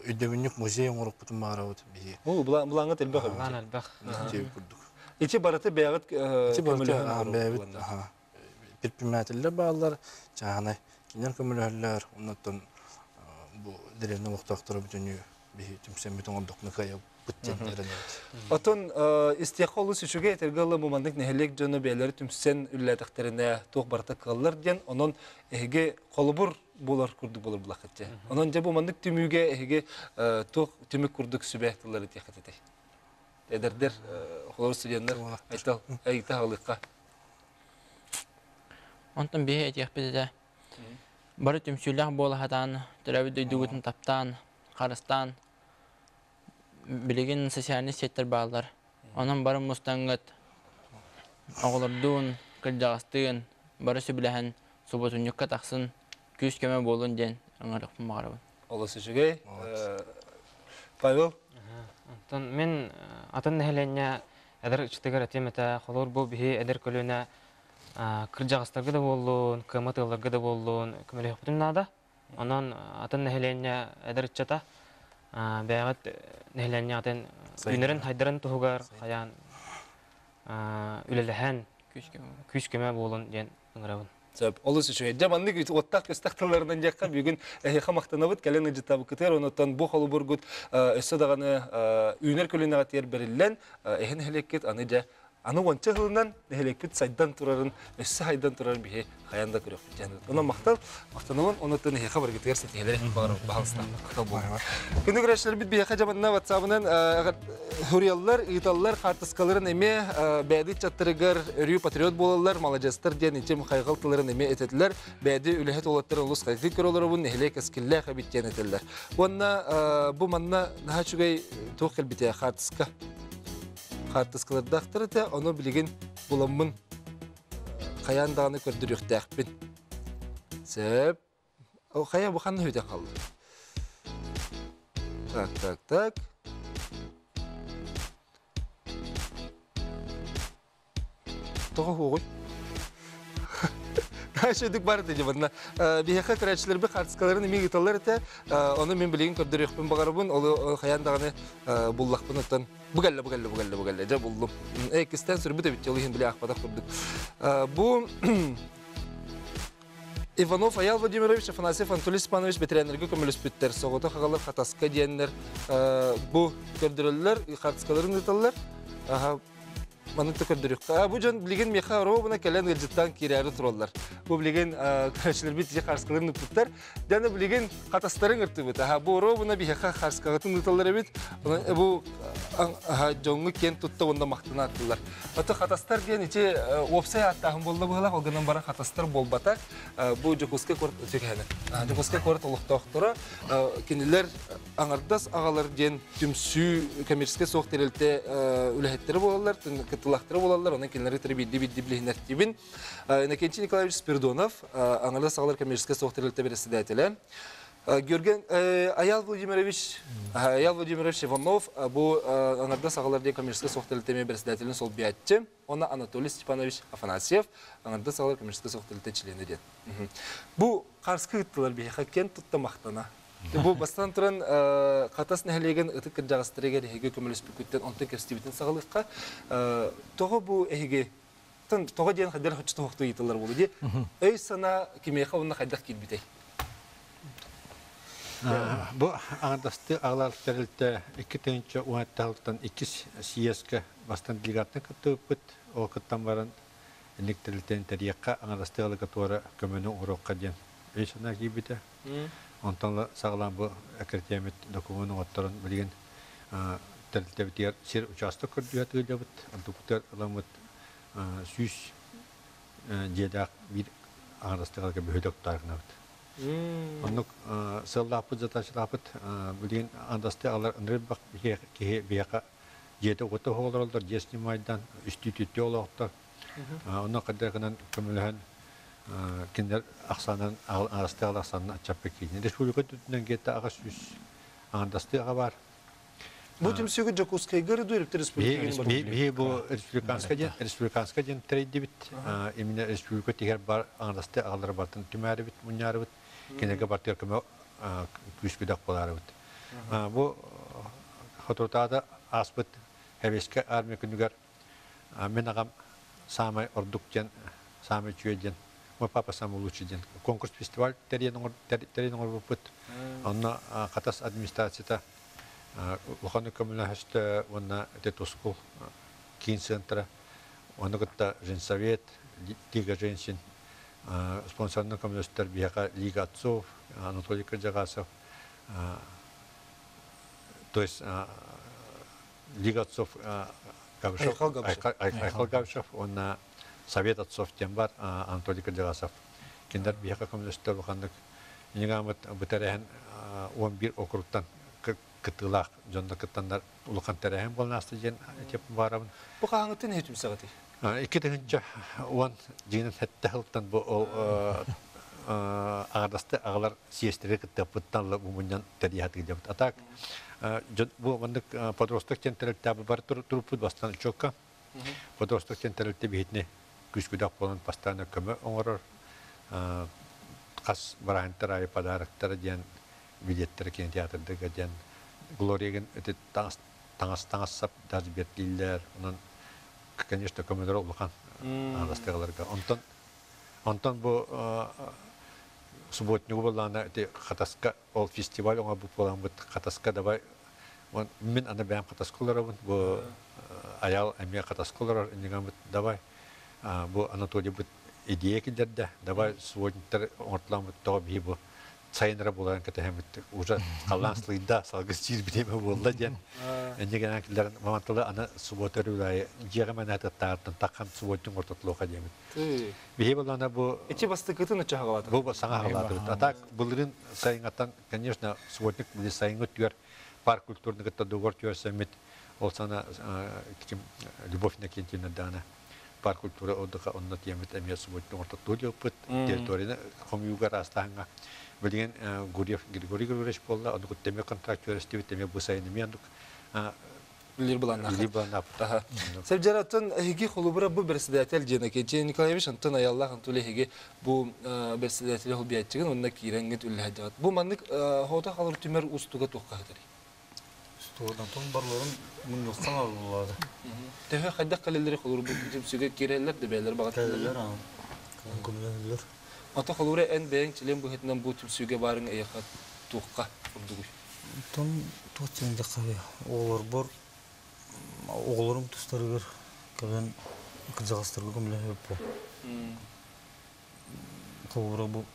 өйдөбүнньүк музей оҥорукпутун баҕарабыт биһи. Ол былааҥҥыт элбэх эбит. Былаан элбэх. курдук. Ити барыта бэйэҕит Ити барыта бэйэбит предпринимателлэр бааллар, чааһынай кинилэр көмөлөһөллөр, оннуттан бу дэриэбинэ олохтоохторо бүтүннүү биһи түмсэммит оҥордохпуна кыайабыт диэн эрэнэбит. Отон истиэххэ олус үчүгэй этэргэ ыла бу маннык нэһилиэк дьоно бэйэлэрэ түмсэн үлэлээтэхтэринэ туох барыта кыаллар диэн, онон эһиги холобур буолар курдук буолар булаххыт дьэ. Онон дьэ бу маннык түмүүгэ эһиги туох түмүк курдук сүбэ тыллары этиэххит этэй? Эдэрдэр, холобур студеннар айтал айта аҕалыахха. Онтон биһи этиэхпит этэ. Бары түмсүүлээх буола сатаан, төрөөбүт дойдугутун таптаан, харыстаан, билигин социальнай сеттэр бааллар. Онон бары мустаҥҥыт, оҕолордуун, кырдьаҕастыын бары сөбүлэһэн субуотунньукка тахсын, күүс-көмө буолун диэн ыҥырыахпын баҕарабын. Олус үчүгэй. Павел? Онтон мин атын нэһилиэнньэ эдэр ыччатыгар этиэм этэ, холобур бу биһи эдэр көлүөнэ кырдьаҕастарга да буоллун, кыаммат ыалларга да буоллун көмөлөһүөхпүтүн наада. Онон атын нэһилиэнньэ эдэр ыччата бэйэҕит нэһилиэнньэҕитин үүнэрин-хайдарын туһугар хайаан үлэлэһэн күүс-көмө буолун диэн ыҥырабын. Сөп, олус үчүгэй. Дьэ, маннык уоттаах-көстөх тылларынан диэххэ, бүгүн эһиэхэ махтанабыт, кэлэн ыдьытабыккытыгар, онуттан бу холобургут өссө даҕаны үүнэр көлүөнэҕэ тиэр бэриллэн, эһи нэһилиэккит аны дьэ Аны уонча сылынан нэһилиэкпит сайдан турарын, өссө сайдан турарын биһи хайаан да көрүөхпүт диэн. Онон махтал, махтанабын, онуттан эһиэхэ барыгытыгар ситиһиилэри баҕарабыт, баһалыста. Махтал буолуо. Күндү көрөөччүлэрбит биһиэхэ дьабанна ватсабынан суруйаллар, ыыталлар, хаартыскаларын эмиэ бээди ыччаттарыгар өрүү патриот буолаллар, маладьыастар диэн ичим хайҕал тылларын эмиэ этэтилэр. Бээди үлэһит уолаттарын олус хайгыы көрөлөрөбун, нэһилиэк эскиллээх эбит диэн этэллэр. Уонна бу манна наһаа үчүгэй туох кэлбитэ хаартыска. Хаартыскалардаахтар этэ, ону билигин буламмын хайаан даҕаны көрдөрүөхтээхпин. Сөп. О, хайа бу ханна үтэн хаалла? Так, так, так. Тоҕо хуоҕуй? Наша бар этэ манна. Биһиэхэ көрөөччүлэрбит хаартыскаларын эмиэ ыыталлар этэ. Ону мин билигин көрдөрүөхпүн баҕарабын. Ол хайаан даҕаны буллахпын оттон бу кэллэ, бу кэллэ, бу кэллэ, бу кэллэ. Дьэ буллум. Иккистэн сүрбүт эбит, ол иһин били аахпатах курдук. Бу Иванов Аял Владимирович, Афанасьев Анатолий Степанович бэтэрээннэргэ көмөлөспүттэр. Соҕотох аҕалар Хатаска диэннэр бу көрдөрөллөр, хаартыскаларын ыыталлар. Маннык да көрдөрүөххэ. Бу дьон билигин миэхэ оруобуна кэлэн ыалдьыттаан киирээри тураллар. Бу билигин көрөөччүлэрбит ити хаарыскаларын ыппыттар. Дьэ билигин хатастарын ыртыбыт. Аха бу оруобуна биһиэхэ хаарыскаҕытын ыыталлар эбит. Бу дьоҥҥо киэн тутта уонна махтана аттылар. Ото хатастар диэн ити уопсай ааттааһын буолла быһыылаах, ол гынан баран хатастар буолбата. Бу Дьокуускай куорат Дьокуускай куорат олохтоохторо кинилэр аҥардас аҕалар диэн түмсүү коммерческай суох тэрилтэ үлэһиттэрэ буолаллар, кыттыылаахтара буолаллар, онон кинилэри кытары биирдии-биирдии билиһиннэртибин. Иннокентий Николаевич Спиридонов, аҥардас аҕалар коммерческай суох тэрилтэ председателэ. Георгий Аял Владимирович, Аял Владимирович Иванов бу аҥардас аҕалар диэн коммерческай суох тэрилтэ председателин солбуйааччы. Онно Анатолий Степанович Афанасьев аҥардас аҕалар коммерческай суох тэрилтэ чилиэнэ диэн. Бу харскы ыттылар биһиэхэ киэн тутта махтана. Бу бастатан туран Хатас нэһилиэгин ытык кырдьаҕастарыгар эһиги көмөлөспүккүттэн онтон кэпсэтиибитин саҕалыахха. Тоҕо бу эһиги тоҕо диэн хайдах хоччу туһахтыы ыйыталлар буолуо дии. Өй-санаа кимиэхэ уонна хайдах киирбитэй? Бу аҥардастыы аҕалар тэрилтэ 2017 сылтан иккис съезкэ бастан делегаттан кыттыбыппыт. Ол кыттан баран инник тэрилтэни тэрийиэххэ аҥардастыы аҕаларга туора көмөнү оҥоруохха диэн өй-санаа киирбитэ. Онтон саҕалаан бу аккредитиэммит докумуон оҥотторон билигин тэрилтэбитигэр сир учаастак көрдүһэ тыыллабыт. Онтукутугар ыламмыт 100 дьиэлээх биир аҥардастыгаларга бөһүөлэк гынабыт. Оннук сыаллаахпыт, задачалаахпыт билигин аҥардастыы аҕалар ынырык киһи биһиэхэ дьиэтэ уота олороллор, дьиэ снимайдан үстүү-түөртүү олоохтор. Онно хайдах гынан көмөлөһөн кинилэр ахсаанан аҥардастыы аҕалар ахсаанын аччаппыт киинэ. Республика үрдүнэн гетто 800 аҥардастыы аҕа баар. Бу түмсүүгү Дьокуускайга эрэ дуу, республикаҕа Биһи бу республиканскай диэн республиканскай диэн тэрийдибит. Именно республика тиһэр бар аҥардасты аҕалары бартын түмээрибит, мунньаарыбыт. Кинилэргэ бартыгар көмө күүс-күдэх буолаарыбыт. Бу соторутааҕыта ааспыт Сэбиэскэй армия күнүгэр мин аҕам саамай ордук диэн, саамай үчүгэй диэн, мой папа самый лучший диэн конкурс фестиваль тэрийэн оҥорбуппут. Онно Хатас администрацията улахан көмөлөһөстө уонна ити Тускул киин центра, ону кытта Женсовет, Лига женщин спонсорынан көмөлөстөр биһиэхэ Лига отцов, Анатолий Кырдьаҕасов, то есть Лига отцов Габышев, Айхал Габышев уонна Совет отцов диэн бар Анатолий Кырдьаҕасов. Кинилэр биһиэхэ көмөлөстөр улаханнык Инигамыт бу тэрээһин 11 округтан кыттыылаах дьонно кыттаннар улахан тэрээһин буолан ааста диэн этиэп баарабын. Бу хаһааҥҥыттан иһи түмсэҕитий? 2010 дьиҥинэн сэттэ сылтан бу аҕардасты аҕалар съездэри кыттыаппыттан бу мунньан тэрийэ сатыыллабыт. А так бу маннык подросток диэн тэрилтэбит бар туруппут бастаан учуокка. Подросток диэн тэрилтэ биһитини күүс-күдэх буолан постоянно көмө оҥорор хас бырааһынтар аайы подароктара диэн билеттэрэ кинотеатрдарга диэн Глориягын ити таҥас таҥас таҥас сап даже бэртииллэр онон конечно көмөлөрө улахан аҕаластыгаларга онтон онтон бу субботнигу буоллаҕына ити Хатаска ол фестиваль оҥорбут буоламмыт Хатаска давай мин аны бэйэм Хатаска олоробун бу Айаал эмиэ Хатаска олорор иннигаммыт давай бу Анатолийбыт идея киллэрдэ давай субботниктар оҥортолооммут тоҕо биһи бу сайын эрэ буоларын кэтэһэммит уже халлаан сылыйда салгыс сиир бириэмэ буолла диэн инньэ гынан киллэрэн маманталы аны суббота өрүлайы дьиэҕэ мэнээтаттаартан таххан субботник ортотулуоха диэмит биһи буоллаана бу ити бастакытын ыччаһаҕалаатыгыт бу саҥа хаҕалаатыбыт а так былырыын сайыҥҥаттан конечно субботник били сайыҥҥы өттүгэр парк культурны кытта договор түһэрсэммит ол сана Любовь Иннокентьевна даана парк культура отдыха онно тиэммит эмиэ субботник ортотуу диэппит территорияны хомуйууга араастааһыҥҥа билигин Гурьев Григорий Григорьевич буолла оннук эмиэ контракт түһэристибит эмиэ бу сайын эмиэ оннук Үллэр былааннаах. Сәбдьэр аттан эһиги холобура бу председатель диэн Кенче Николаевич Антон Аяллах Антон эһиги бу председатель холбияччыгын онно киирэҥҥит үллэһэдьэҕит. Бу маннык хоото халыр түмэр устуга туохха хатарый? Устугунан барларын мунньуктан алыллады. Төһө хайдах кэлэллэри холур бу түмсүүгэ киирэллэр да бэйэлэр баҕатыллар. Көмөлөһөллөр. Ото холура эн бэйэҥ чилиэн быһыытынан бу түмсүүгэ барыҥ эйэхэ туохха курдугуй? Онтон туох диэн диэххэ оҕолорбор оҕолорум тустарыгар кэлэн кырдьаҕастарга көмөлөһөп бу. Холобура бу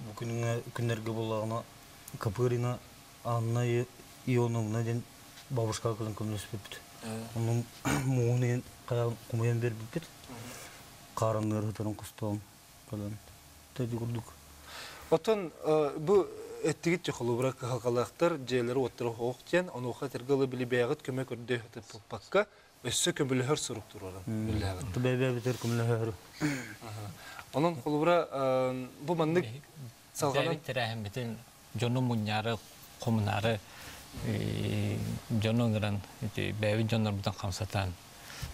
бу күнүҥэ күннэргэ буоллаҕына Копырина Анна Ионовна диэн бабушкаҕа кэлэн көмөлөспүппүт. Онон муоһун иһин хомуйан биэрбиппит. Хааранныар сытарын хостоон кэлэн тэди курдук. Оттон бу эттигит холобура кыһалҕалаахтар дьиэлэри уоттара оһох диэн онуоха этэргэ ыла били бэйэҕит көмө көрдөй сатыппакка өссө көмөлөһөр сурук туруоран үллэһэҕит. Бэйэбитигэр көмөлөһөр. Онон холобура бу маннык салҕанан тэрээһиммитин дьону мунньаары, хомунаары дьону ыҥыран бэйэбит дьоннорбутун хамсатан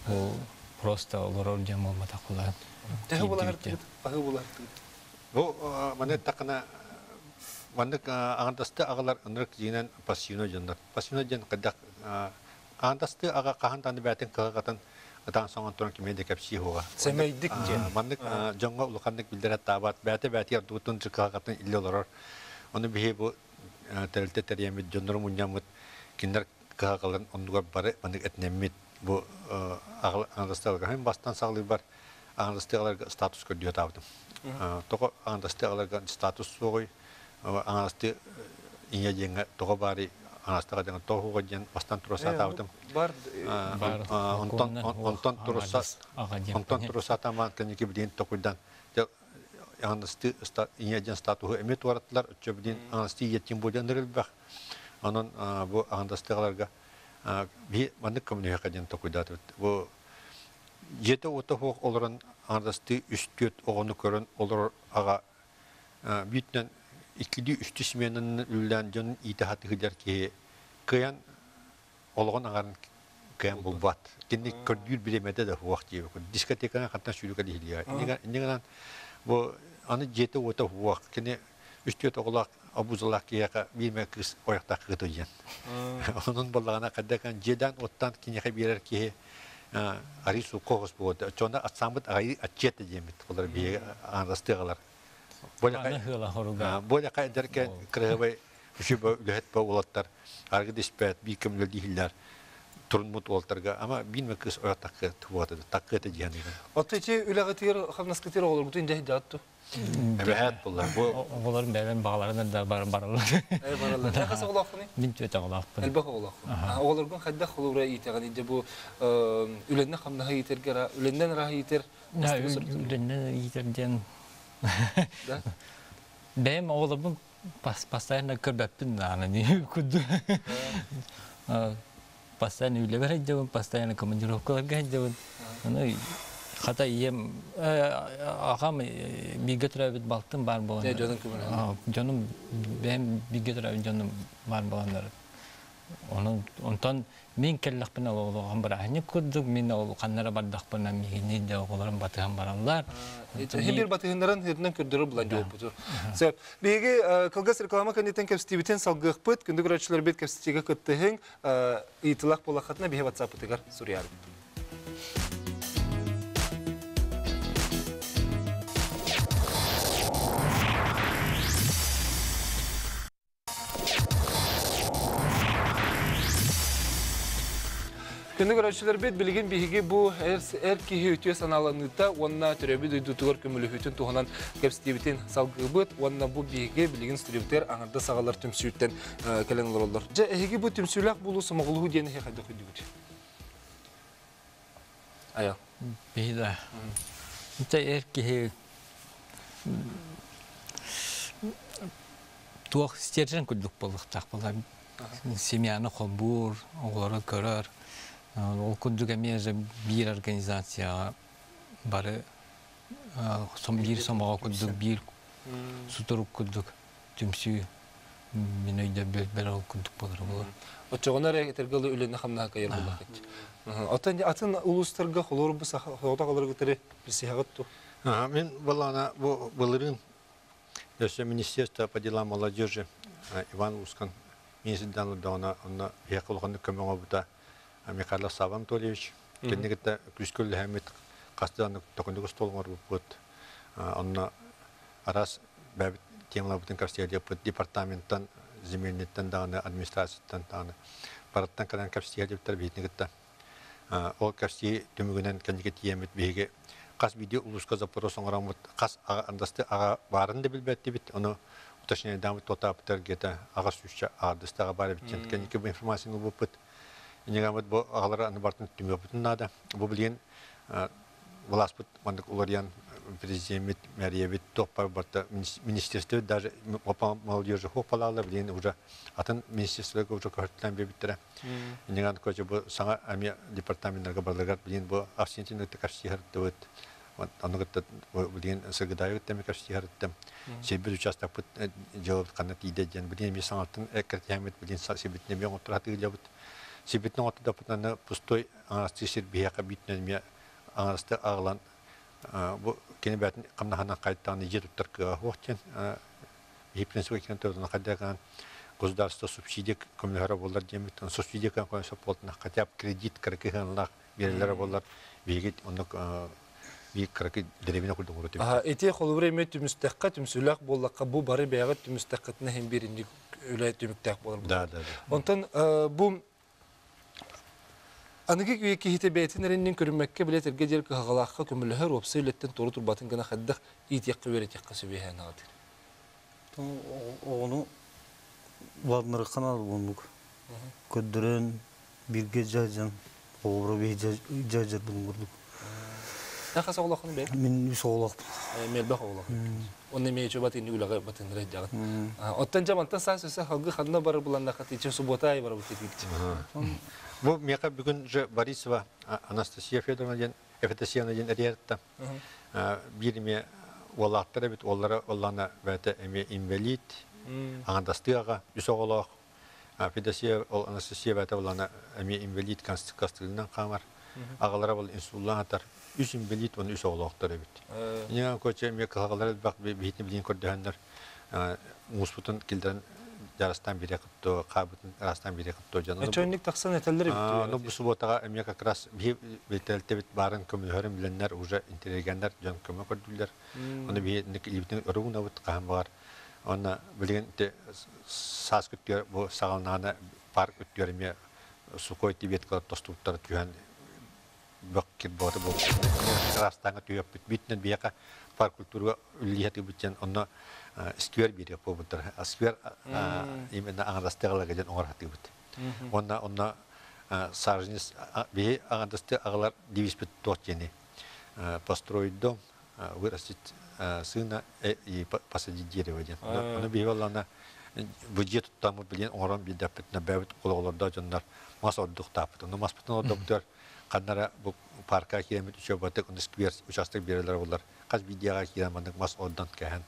ол просто олорор дьон буолбатах буолан. Төһө булаһартыгыт? Аһы булаһартыгыт? Бу маны эттэххинэ маннык аҕандасты аҕалар ынырык дьиҥинэн пассивно дьоннор. Пассивно диэн хайдах аҕандасты аҕа хаһан даҕаны бэйэтин кыһалҕатын ытаан соҥон туран кимиэ да кэпсии суоҕа. Сэмэйдик диэн. Маннык дьоҥҥо улаханнык биллэрэ таабат, бэйэтэ бэйэтигэр ордугуттан кыһалҕатын илдьэ олорор. Ону биһи бу тэрилтэ тэрийэммит, дьоннору мунньаммыт, кинилэр кыһалҕаларын оннугар бары маннык этинэммит бу аҥардастыаларга бастан саҕалыырбар аҥардастыаларга статус көрдүү сатаабытым. Тоҕо аҥардастыаларга статус суоҕуй, аҥардасты ийэ диэҥҥэ тоҕо баарый, аҥардастыга диэҥҥэ тоҕо суоҕуй диэн бастан тура сатаабытым. Онтон онтон туруса онтон туруса сатаамаан кэнники билигин токуйдан аҥардасты ийэ диэн статуһу эмиэ туораттылар, оччо билигин аҥардасты ийэ диэн буолан элбэх. Онон бу аҥардастыгаларга биһи маннык көмөлөһүөххэ диэн токуйдаатыбыт. Бу дьиэтэ-уота суох олорон аҥардастыы үс-түөрт оҕону көрөн олорор аҕа бииртэн иккилии-үстүү сменанан үлэлээн дьонун иитэ сатыыллар киһи кыайан Олоҕун аҥарын кыайан булбат. Кинини көрдүүр бириэмэтэ да суох диэбит. Дискотеканы хантан сүүрүкэ диһилиэ. Иннигинэн бу аны дьиэтэ-уота суох. Кини үс-түөрт оҕолоох обузалаах киһиэхэ биир эмэ кыыс ойохтоох кыыта диэн. Онон буоллаҕына хайдах дьиэдээн уоттаан киниэхэ биэрэр киһи арыы суукка оҕус буолуо. Оччоҕуна атсааммыт аҕайыы аччыат да диэммит. Олор биһиги аанастыаҕалар. Болеха эдэркэ кырыһыбай үчүгэй үлэһит ба уолаттар аргы диспэт биир көмөлө дииллэр турунмут уолтарга ама биир ме кыыс ойох таккы туота таккыата диэн. Отто ити үлэҕитигэр хамнаскытыгар оҕолоргутун дьэ дьаатту. Эбэһээт буллар бу оҕолорум бэйэм баҕаларынан да бараллар. Бараллар. Хас оҕолооххунуй? Мин түөрт оҕолоохпун. Элбэх оҕолоохпун. Оҕолоргун хайдах холобура иитэҕин? Дьэ бу үлэннэн хамнаһы иитэргэ үлэннэн ыраах иитэр Үлэннэн иитэр диэн бэйэм оҕолорбун постоянно көрбөппүн даҕаны курдук. Постоянно үлэбэр сылдьабын, постоянно командировкаларга сылдьабын. Аны хата ийэм аҕам бииргэ төрөөбүт балтым баар буолан дьонум бэйэм бииргэ төрөөбүт дьонум баар буоланнар Онон онтон мин кэллэхпинэ олоҕум бырааһынньык курдук, мин ол ханна эрэ бардахпына миигини да оҕолорум батыһан бараллар. Иһин биир батыһыннаран ыытынан көрдөрөр булан дьуоппуту. Сөп. Биһиги кылгас реклама кэнниттэн кэпсэтиибитин салгыахпыт. Күндү көрөөччүлэрбит кэпсэтиигэ кыттыһыҥ. Ыйытылах буоллаххытына биһи WhatsApp-ытыгар суруйаарыҥ. Күнү көрөөччүлэрбит билигин биһиги бу эр киһи үтүө санааланыыта уонна төрөөбүт дойдутугар көмөлөһүүтүн туһунан кэпсэтиибитин салгыыбыт уонна бу биһиги билигин студиябытыгар аҥардас аҕалар түмсүүттэн кэлэн олороллор. Дьэ, эһиги бу түмсүүлээх буолуу сомоҕолоһуу диэн эһи хайдах өйдүүгүт? Айа. Биһи да. Ити эр киһи туох стержень курдук буолуохтаах буолар. Семьяны холбуур, оҕолору көрөр. Ол курдук эмиэ же биир организацияҕа бары биир сомоҕо курдук, биир сутурук курдук түмсүү мин өйдөбүлбэр ол курдук буолар буолар. Оччоҕуна эрэ этэргэ дылы үлэни хамнаһа кыайар буоллаххыт. Оттон атын улуустарга холуор бу соҕотох аларгытары билсиһэҕит ту? Мин балаана бу былырыын өссө Министерство по делам молодежи Иван Ускан министрдан ылдаҕына онно биһиэхэ улаханнык көмө оҥорбута Михаил Савва Анатольевич кинини кытта күүскэ үлэлэһэммит хас да токуннук остуол оҥорбуппут онно араас бэйэбит темаларбытын кэпсиэхпит департаменттан земельниттэн даҕаны администрацияттан даҕаны барыттан кэлэн кэпсиэ диэбиттэр биһигини кытта ол кэпсии түмүгүнэн кэнники тиийэммит биһиги хас биирдии улууска запрос оҥороммут хас андасты аҕа баарын да билбэттибит ону уточняйдаабыт туотаабыттар где-то аҕа сүүсчэ аадыстаҕа баар эбит диэн кэнники бу информацияны ылбыппыт иннигаммыт бу аҕалары аны барытын түмүөхпүтүн наада бу билигин власпыт маннык уларыйан президеммит, мэриябит, туох бар барыта министерство даже молодежи хуоппалаалар билигин уже атын министерстволарга уже көһөртүлэн биэрбиттэрэ. Инниган короче бу саҥа эмиэ департаменттарга барыларыгар билигин бу Арсентин кытта кэпсиһэрдибит. Ону кытта билигин Сыргыдаайы кытта эмиэ кэпсиһэрдим. Сирбит участокпыт дьыалабыт ханна тиийдэ диэн билигин эмиэ саҥаттан эккирэтиһэммит билигин сирбитин эмиэ оҥотторо Сирбитин оҥоттордохпутуна пустой аҥастыы сир биһиэхэ биитинэн эмиэ аҥарасты аҕалан бу кини бэйэтин хамнаһынан хайдаҕын дьиэ туттар кыаҕа суох диэн биһи принципка киирэн турдуна хайдах государство субсидия көмөлөһөрө буоллар диэммит субсидия көмөлөһө сөп буолтуна хотя бы кредит кыракый сыаналаах биэрэллэрэ буоллар биһиги оннук биир кыракый дэриэбинэ курдук оҥорор этибит. Ити холобура эмиэ түмүстэххэ, түмсүүлээх буоллахха, бу бары бэйэҕит түмүстэххитинэ иһин биир инник үлэ түмүктээх буолар. Да, да, да. Онтон бу Аныгы үйэ киһитэ бэйэтин эрэннин көрүммэккэ билэ этэргэ диэри кыһалҕалаахха көмөлөһөр уопсай үлэттэн туора турбатын гына хайдах иитиэххэ-үөрэтиэххэ сөбүһээн аҕатыр. Оҕону улаатыннарыахха наада буоллук. Көрдөрөн, бииргэ дьаһдьан, оҕолоро биһи дьаһдьар булун курдук. Хас оҕолооххун бэйэҥ? Мин үс оҕолоохпун. Мэлбэх оҕолоох. Онно эмиэ чуба тинни үлэҕэ батыннара илдьэҕин. Оттон дьэ мантан саас өссө халгы ханна барар буланнахха тичэ субуота аайы барабыт диэбит. Бу миэхэ бүгүн же Борисова Анастасия Федоровна диэн Эфетасьяна диэн эрийэртэ. Биир эмиэ уолаахтар эбит, уоллара оллаана бэйэтэ эмиэ инвалид, аҥардастыы аҕа, үс оҕолоох. Федосия ол Анастасия бэйэтэ буоллаҕына эмиэ инвалид кастылынан хаамар. Аҕалара бол инсуллаан атар. Үс инвалид уонна үс оҕолоохтор эбит. Иньэ коча эмиэ кыһалҕалар элбэх биһитини билигин көрдөһөннөр мууспутун киллэрэн дьарастаан бириэ кытто хаабытын араастаан бириэ кытто дьон. Чөннүк тахсан этэллэр эбит. Ну бу субботаҕа эмиэ как раз биһи бэлтэлтэбит баарын көмөлөһөрүн билэннэр уже интеллигеннэр дьон көмө көрдүүллэр. Ону биһи илиибитин өрө уунабыт хаһан баҕар. Онно билигин саас күттүгэр бу саҕаланаана парк үттүгэр эмиэ сухой тибеткалар тостубуттара түһэн бөх кирбота бу ыраастааҥҥа түһүөхпүт бүйтүнэн биһиэхэ парк культурга үлэлиһэ тыыбыт онно сквер биэриэх буолбуттар сквер именно аҥардастыаҕаларга диэн оҥор хатыыбыт уонна онно саженец биһи аҥардасты аҕалар девизпит туох диэни построить дом вырастить сына и посадить дерево диэн ону биһи буоллаҕына бу дьиэ туттаммыт билигин оҥорон биэрдэхпитинэ бэйэбит олоҕолордоох дьоннор мас ордуктаахпыт онно маспытын ордорбутугар ханна эрэ бу парка киирэммит учебатык онно сквер участок биэрэллэр буоллар хас биирдиэҕэ киирэн маннык мас ордон кэһэн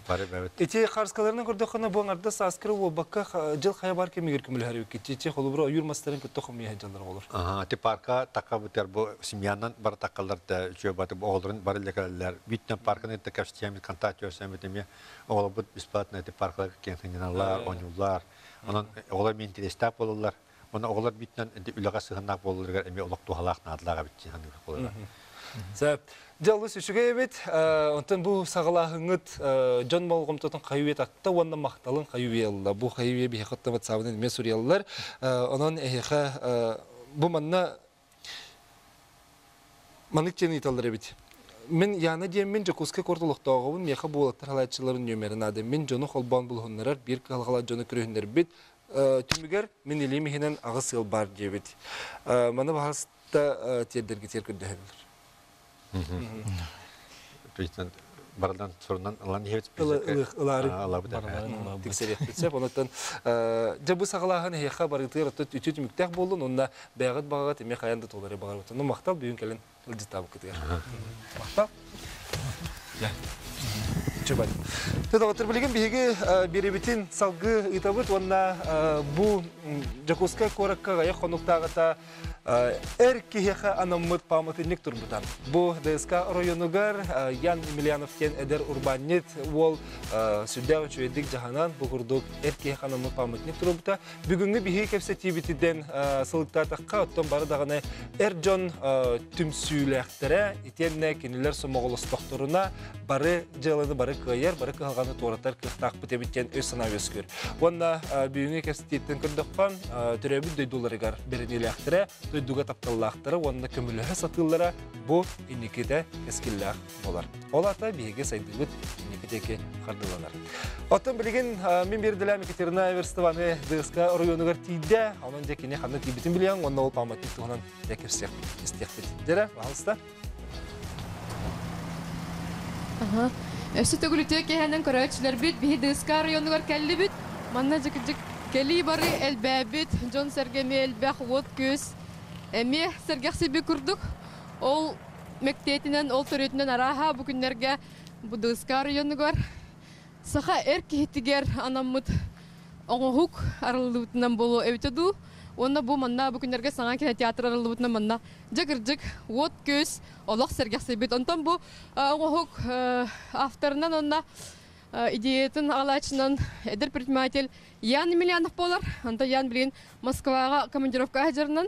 бары бэйэбит Ити харыскаларынан көрдөххүнэ бу аҥардас сааскыра буолбакка дьыл хайа бар кэмигэр көмөлөһөр эбиккит. Ити холобура ойуур мастарын кытта хомуйа сылдьаллар оҕолор. Ити парка такка бытар бу семьянан бары таккаллар да үчүгэй бу оҕолорун бары лекаллар бүттэн парканы да кэпсэтиэмит контакт көрсөмүт эмиэ оҕолорбут бесплатно ити паркаларга киэн сынньаналлар, оонньууллар. Онон оҕолор эмиэ интэриэстээх буолаллар. Онон оҕолор бүттэн үлэҕэ сыһыаннаах буолалларыгар эмиэ олох туһалаах наадалаах эбит дии саныыр буолара. Сөп. Дьэ, олус үчүгэй эбит. Онтон бу саҕалааһыҥҥыт дьон болҕомтотун хайы үйэ татта уонна махталын хайы үйэ ылла. Бу хайы үйэ биһиэхэ оттон ватсабынан эмиэ суруйаллар. Онон эһиэхэ бу манна Маннык диэн ыйыталлар эбит. Мин Яна диэммин Дьокуускай куорат олохтооҕобун, миэхэ буолаттар халааччыларын нүөмэрин наада. Мин дьону холбоон булуһуннарар, биир кыһалҕалаах дьону көрүһүннэрбит. Түмүгэр мин илиим иһинэн аҕыс ыал баар диэбит. Маны баһаста тиэрдэргитигэр көрдөһөбүлэр. Бардан сурунан ылан иһэбит. Ылаары тиксэриэхпит сөп. Онуттан дьэ бу саҕалааһын эһиэхэ барытыгар оттон үтүө түмүктээх буоллун уонна бэйэҕит баҕаҕыт эмиэ хайаан да туолары баҕарабыт. Ну махтал бүгүн кэлэн ыалдьыттаабыккытыгар. Махтал. Чубай. Доҕоттор билигин биһиги биэрэбитин салгыы ыытабыт уонна бу Дьокуускай куоракка аҕыйах хонуктааҕыта Эр киһиэхэ анаммыт пааматынньык турбута. Бу ДСК оройуонугар Ян Емельянов диэн эдэр урбаанньыт уол сүрдээх үчүгэйдик дьаһанан бу курдук эр киһиэхэ анаммыт пааматынньык турбута. Бүгүҥҥү биһиги кэпсэтиибитинэн сылыктаатахха, оттон бары даҕаны эр дьон түмсүүлээхтэрэ, итиэннэ кинилэр сомоҕолостохторуна бары дьыаланы бары кыайар, бары кыһалҕаны туоратар кыахтаахпыт эбит диэн өй-санаа үөскүүр. Уонна бүгүҥҥү кэпсэтииттэн көрдөххө, төрөөбүт дойдуларыгар бэриниилээхтэрэ, дойдуга тапталлаахтара уонна көмөлөһө сатыыллара бу инникитэ кэскиллээх буолар. Ол аата биһиги сайдыыбыт инники диэки хардыыланар. Оттон билигин мин биирдэлээн Екатерина Эверстованы ДСК оройуонугар тиийдэ. Онон дьэ кини ханна тиийбитин билиэҥ уонна ол пааматник туһунан дьэ кэпсиэхпит, истиэхпит. Дьэрэ, пожалуйста. Өссө төгүл үтүө киэһэнэн көрөөччүлэрбит биһи Дыска районугар кэллибит. Манна дьик-дьик кэлии бары элбээбит, дьон-сэргэ эмиэ элбэх, уот-күөс эмиэ сэргэхсийбит курдук. Ол мэктиэтинэн, ол төрүөтүнэн арааһа бу күннэргэ бу Дыска районугар саха эр киһитигэр анаммыт оҥоһук арыллыбытынан буолуо эбитэ дуу. Уонна бу манна бу күннэргэ саҥа кинотеатр арыллыбытынан манна дьэ кырдьык уот-күөс олох сэргэхсийбит. Онтон бу оҥоһук авторынан уонна идеятын аҕалааччынан эдэр предприниматель Ян Емельянов буолар. Онтон Ян билигин Москваҕа командировка сылдьарынан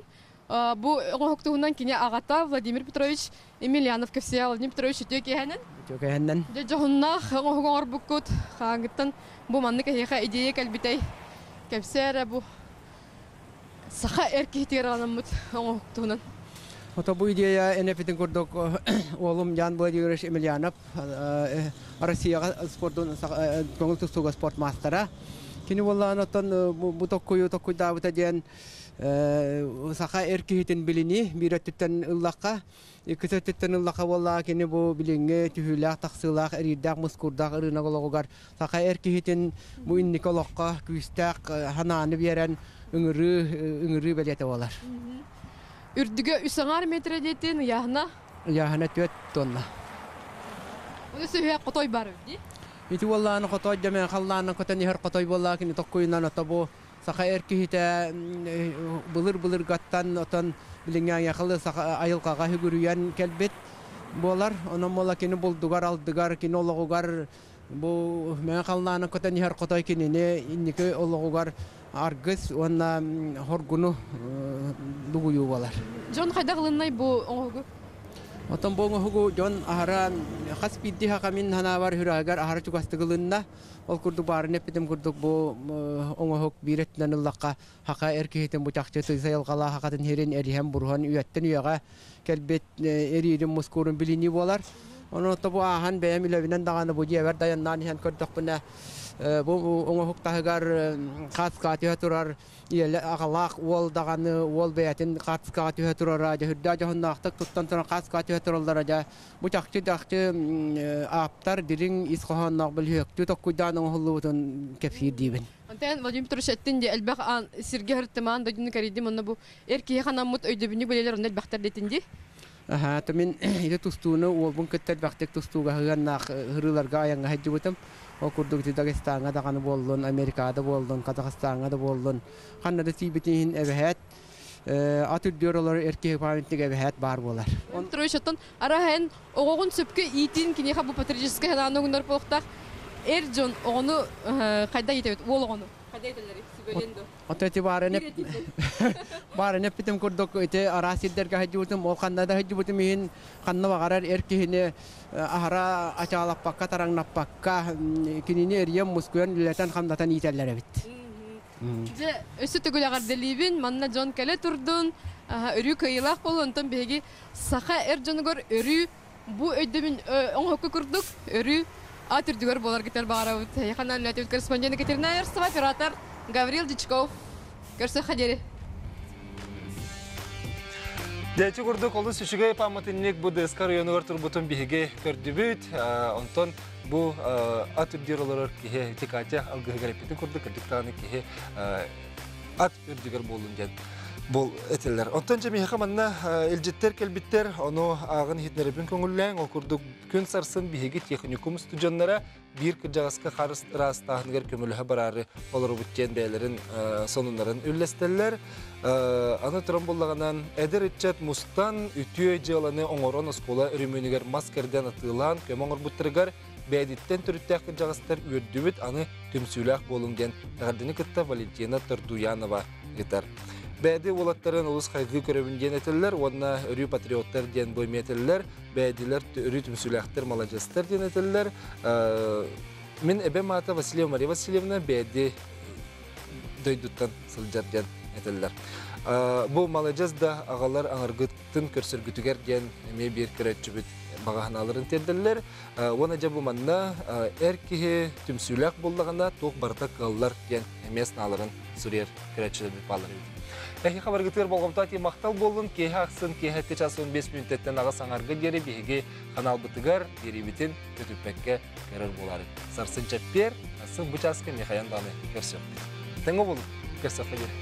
бу оҥоһук туһунан кини аҕата Владимир Петрович Емельянов кэпсиэ. Владимир Петрович үтүө киэһэнэн. Үтүө киэһэнэн. Дьэ дьоһуннаах оҥоһук оҥорбуккут. Хааңыттан бу маннык эһиэхэ идея кэлбитэй. Кэпсээ эрэ бу саха эр киһитигэр анаммыт оҥоһук туһунан. Ото бу идея энэпитин курдук уолум Ян Владимирович Емельянов Россияҕа спордун көҥүл тустууга спорт маастара. Кини буоллаҕына оттон бу токкуйу токкуйдаабыта диэн саха эр киһитин билинии биир өттүттэн ыллахха, иккис өттүттэн ыллахха буоллаҕа кини бу билиҥҥи түһүүлээх-тахсыылаах, эриирдээх-мускуурдаах ырыынак олоҕугар саха эр киһитин бу инники олоххо күүстээх санааны биэрэн ыҥырыы ыҥырыы бэлиэтэ буолар. Үрдүгэ үс аҥаар метрэ диэтин ыйааһына? Ыйааһына 4 тонна. Оны сүһүөх хотой бар дии? Ити буоллаҕына хотой дьэ халлаанынан көтөн иһэр хотой буоллаҕа кини токкуйунан ото бу. Саха эр киһитэ былыр-былыргаттан отон билиҥҥи айахылы саха айылҕаҕа сүгүрүйэн кэлбит буолар. Онон буола кини булдугар, алдыгар, кини олоҕугар бу мэҥэ халлааны көтөн иһэр хотой кинини инники олоҕугар аргыс уонна хоргуну дугуйуу буолар. Дьон хайдах ылыннай бу оҥоһугу? Оттон бу оҥоһугу дьон аһара хас биирдии хаха мин санаабар сүрэҕигэр аһара чугастык ылынна. Ол курдук баарын эппитим курдук бу оҥоһук биир өттүнэн ыллахха хаха эр киһитин бу чахчы тыйыс айылҕалаах хахатын иһирин эриһэн буруһан үйэттэн үйэҕэ кэлбит эриирин мускуурун билинии буолар. Онон ото бу ааһан бэйэм үлэбинэн даҕаны бу дьиэбэр дайаннаан иһэн көрдөхпүнэ бу оҥоһук таһыгар хааскаҕа түһэ турар ийэлэ аҕалаах уол даҕаны уол бэйэтин хаацкаҕа түһэ турара дьэ үрдээх дьоһуннаахтык туттан туран хаацкаҕа түһэ тураллара дьэ бу чахчы чахчы ааптар дириҥ ис хоһоонноох бөлүһүөктүү токкуйдаан оҥоһуллубутун кэпсиир диибин. Онтон Владимир Петрович эттин дии элбэх сиргэ һыртымаан дойдуну кэрийдим онно бу эр киһи ханаммыт өйдөбүнньүк бэлиэлэр онно элбэхтэр дэтин дии. Аһаа, то мин ити тустууну уолбун кытта элбэхтик тустууга сыһыаннаах ырыыларга айаҥҥа сылдьыбытым. Ол курдук ити Дагестаҥҥа даҕаны буоллун, Америкаҕа да буоллун, Казахстаҥҥа да буоллун, ханна да тиийбитин иһин эбэһээт ат үрдүгэр олорор эр киһи памятник эбэһээт баар буолар. Петрович, оттон арааһа эн оҕоҕун сөпкө иитин киниэхэ бу патриотическай санааны угунар буолуохтаах. Эр дьон оҕону хайдах иитэбит? Уол оҕону хайдах иитэллэрий? Сүбэлиэн дуо? Ото ити баарын баарын эппитим курдук ити араас сирдэргэ сылдьыбытым, ол ханна да сылдьыбытым иһин ханна баҕарар эр киһини аһара ачаалаппакка, тараҥнаппакка кинини эрийэн, мускуйан, үлэлэтэн-хамнатан иитэллэр эбит. Дьэ, өссө төгүл эҕэрдэлиибин, манна дьон кэлэ турдун, өрүү кыайыылаах буолун, онтон биһиги саха эр дьонугар өрүү бу өйдөбүн оҥоһукка курдук өрүү ат үрдүгэр буоларгытыгар баҕарабыт. Эйиэхэ үлэлээбит корреспондент Екатерина Ерсова, оператор Гаврил Дичков. Көрсөххө диэри. Дьэ, курдук олус үчүгэй пааматынньык бу ДСК районугар турбутун биһиги көрдүбүт. Онтон бу ат үрдүгэр олорор киһи ити Катя алгыһыгар эппитин курдук кырдьык даҕаны киһи ат үрдүгэр буоллун диэн бол этэллэр. Оттон дьэ миэхэ манна илдьиттэр кэлбиттэр, ону ааҕын иһитинэрбин көҥүллээҥ. Ол курдук күн сарсын биһиги техникум студеннара биир кырдьаҕаска харыс ыраастааһыныгар көмөлөһө бараары олоробут диэн бэйэлэрин сонуннарын үллэстэллэр. Аны туран буллаҕынан эдэр ыччат мустан үтүө дьыаланы оҥорон оскуола өрөмүөнүгэр мас кэрдэн атыылаан көмө оҥорбуттарыгар бэйэтиттэн төрүттээх кырдьаҕастар үөрдүбүт, аны түмсүүлээх буолуҥ диэн эҕэрдэни кытта Валентина Тордуянова ыытар. Бээди уолаттарын олус хайгыы көрөбүн диэн этэллэр уонна өрүү патриоттар диэн бу эмиэ этэллэр. Бээдилэр өрүү түмсүүлээхтэр, маладьыастар диэн этэллэр. Мин эбэм аата Васильева Мария Васильевна Бээди дойдуттан сылдьар диэн этэллэр. Бу маладьыас да аҕалар аҥаргытын көрсөргүтүгэр диэн эмиэ биир көрөөччүбүт баҕа санааларын тиэрдэллэр. Уонна дьэ бу манна эр киһи түмсүүлээх буоллаҕына туох барыта кыаллар диэн эмиэ санааларын суруйар көрөөччүлэрбит бааллар эбит. Эһиэхэ барыгытыгар болҕомто махтал буоллун. Киэһэ ахсын киэһэ 2 час 15 мүнүүтэттэн аҕыс аҥарга диэри биһиги ханаалбытыгар биэриибитин көтүппэккэ көрөр буолаарыҥ. Сарсын чэппиэр, сын бу чааска Михаян даҕаны көрсүөхпүт. Тэҥҥэ буолун, көрсөххө диэри.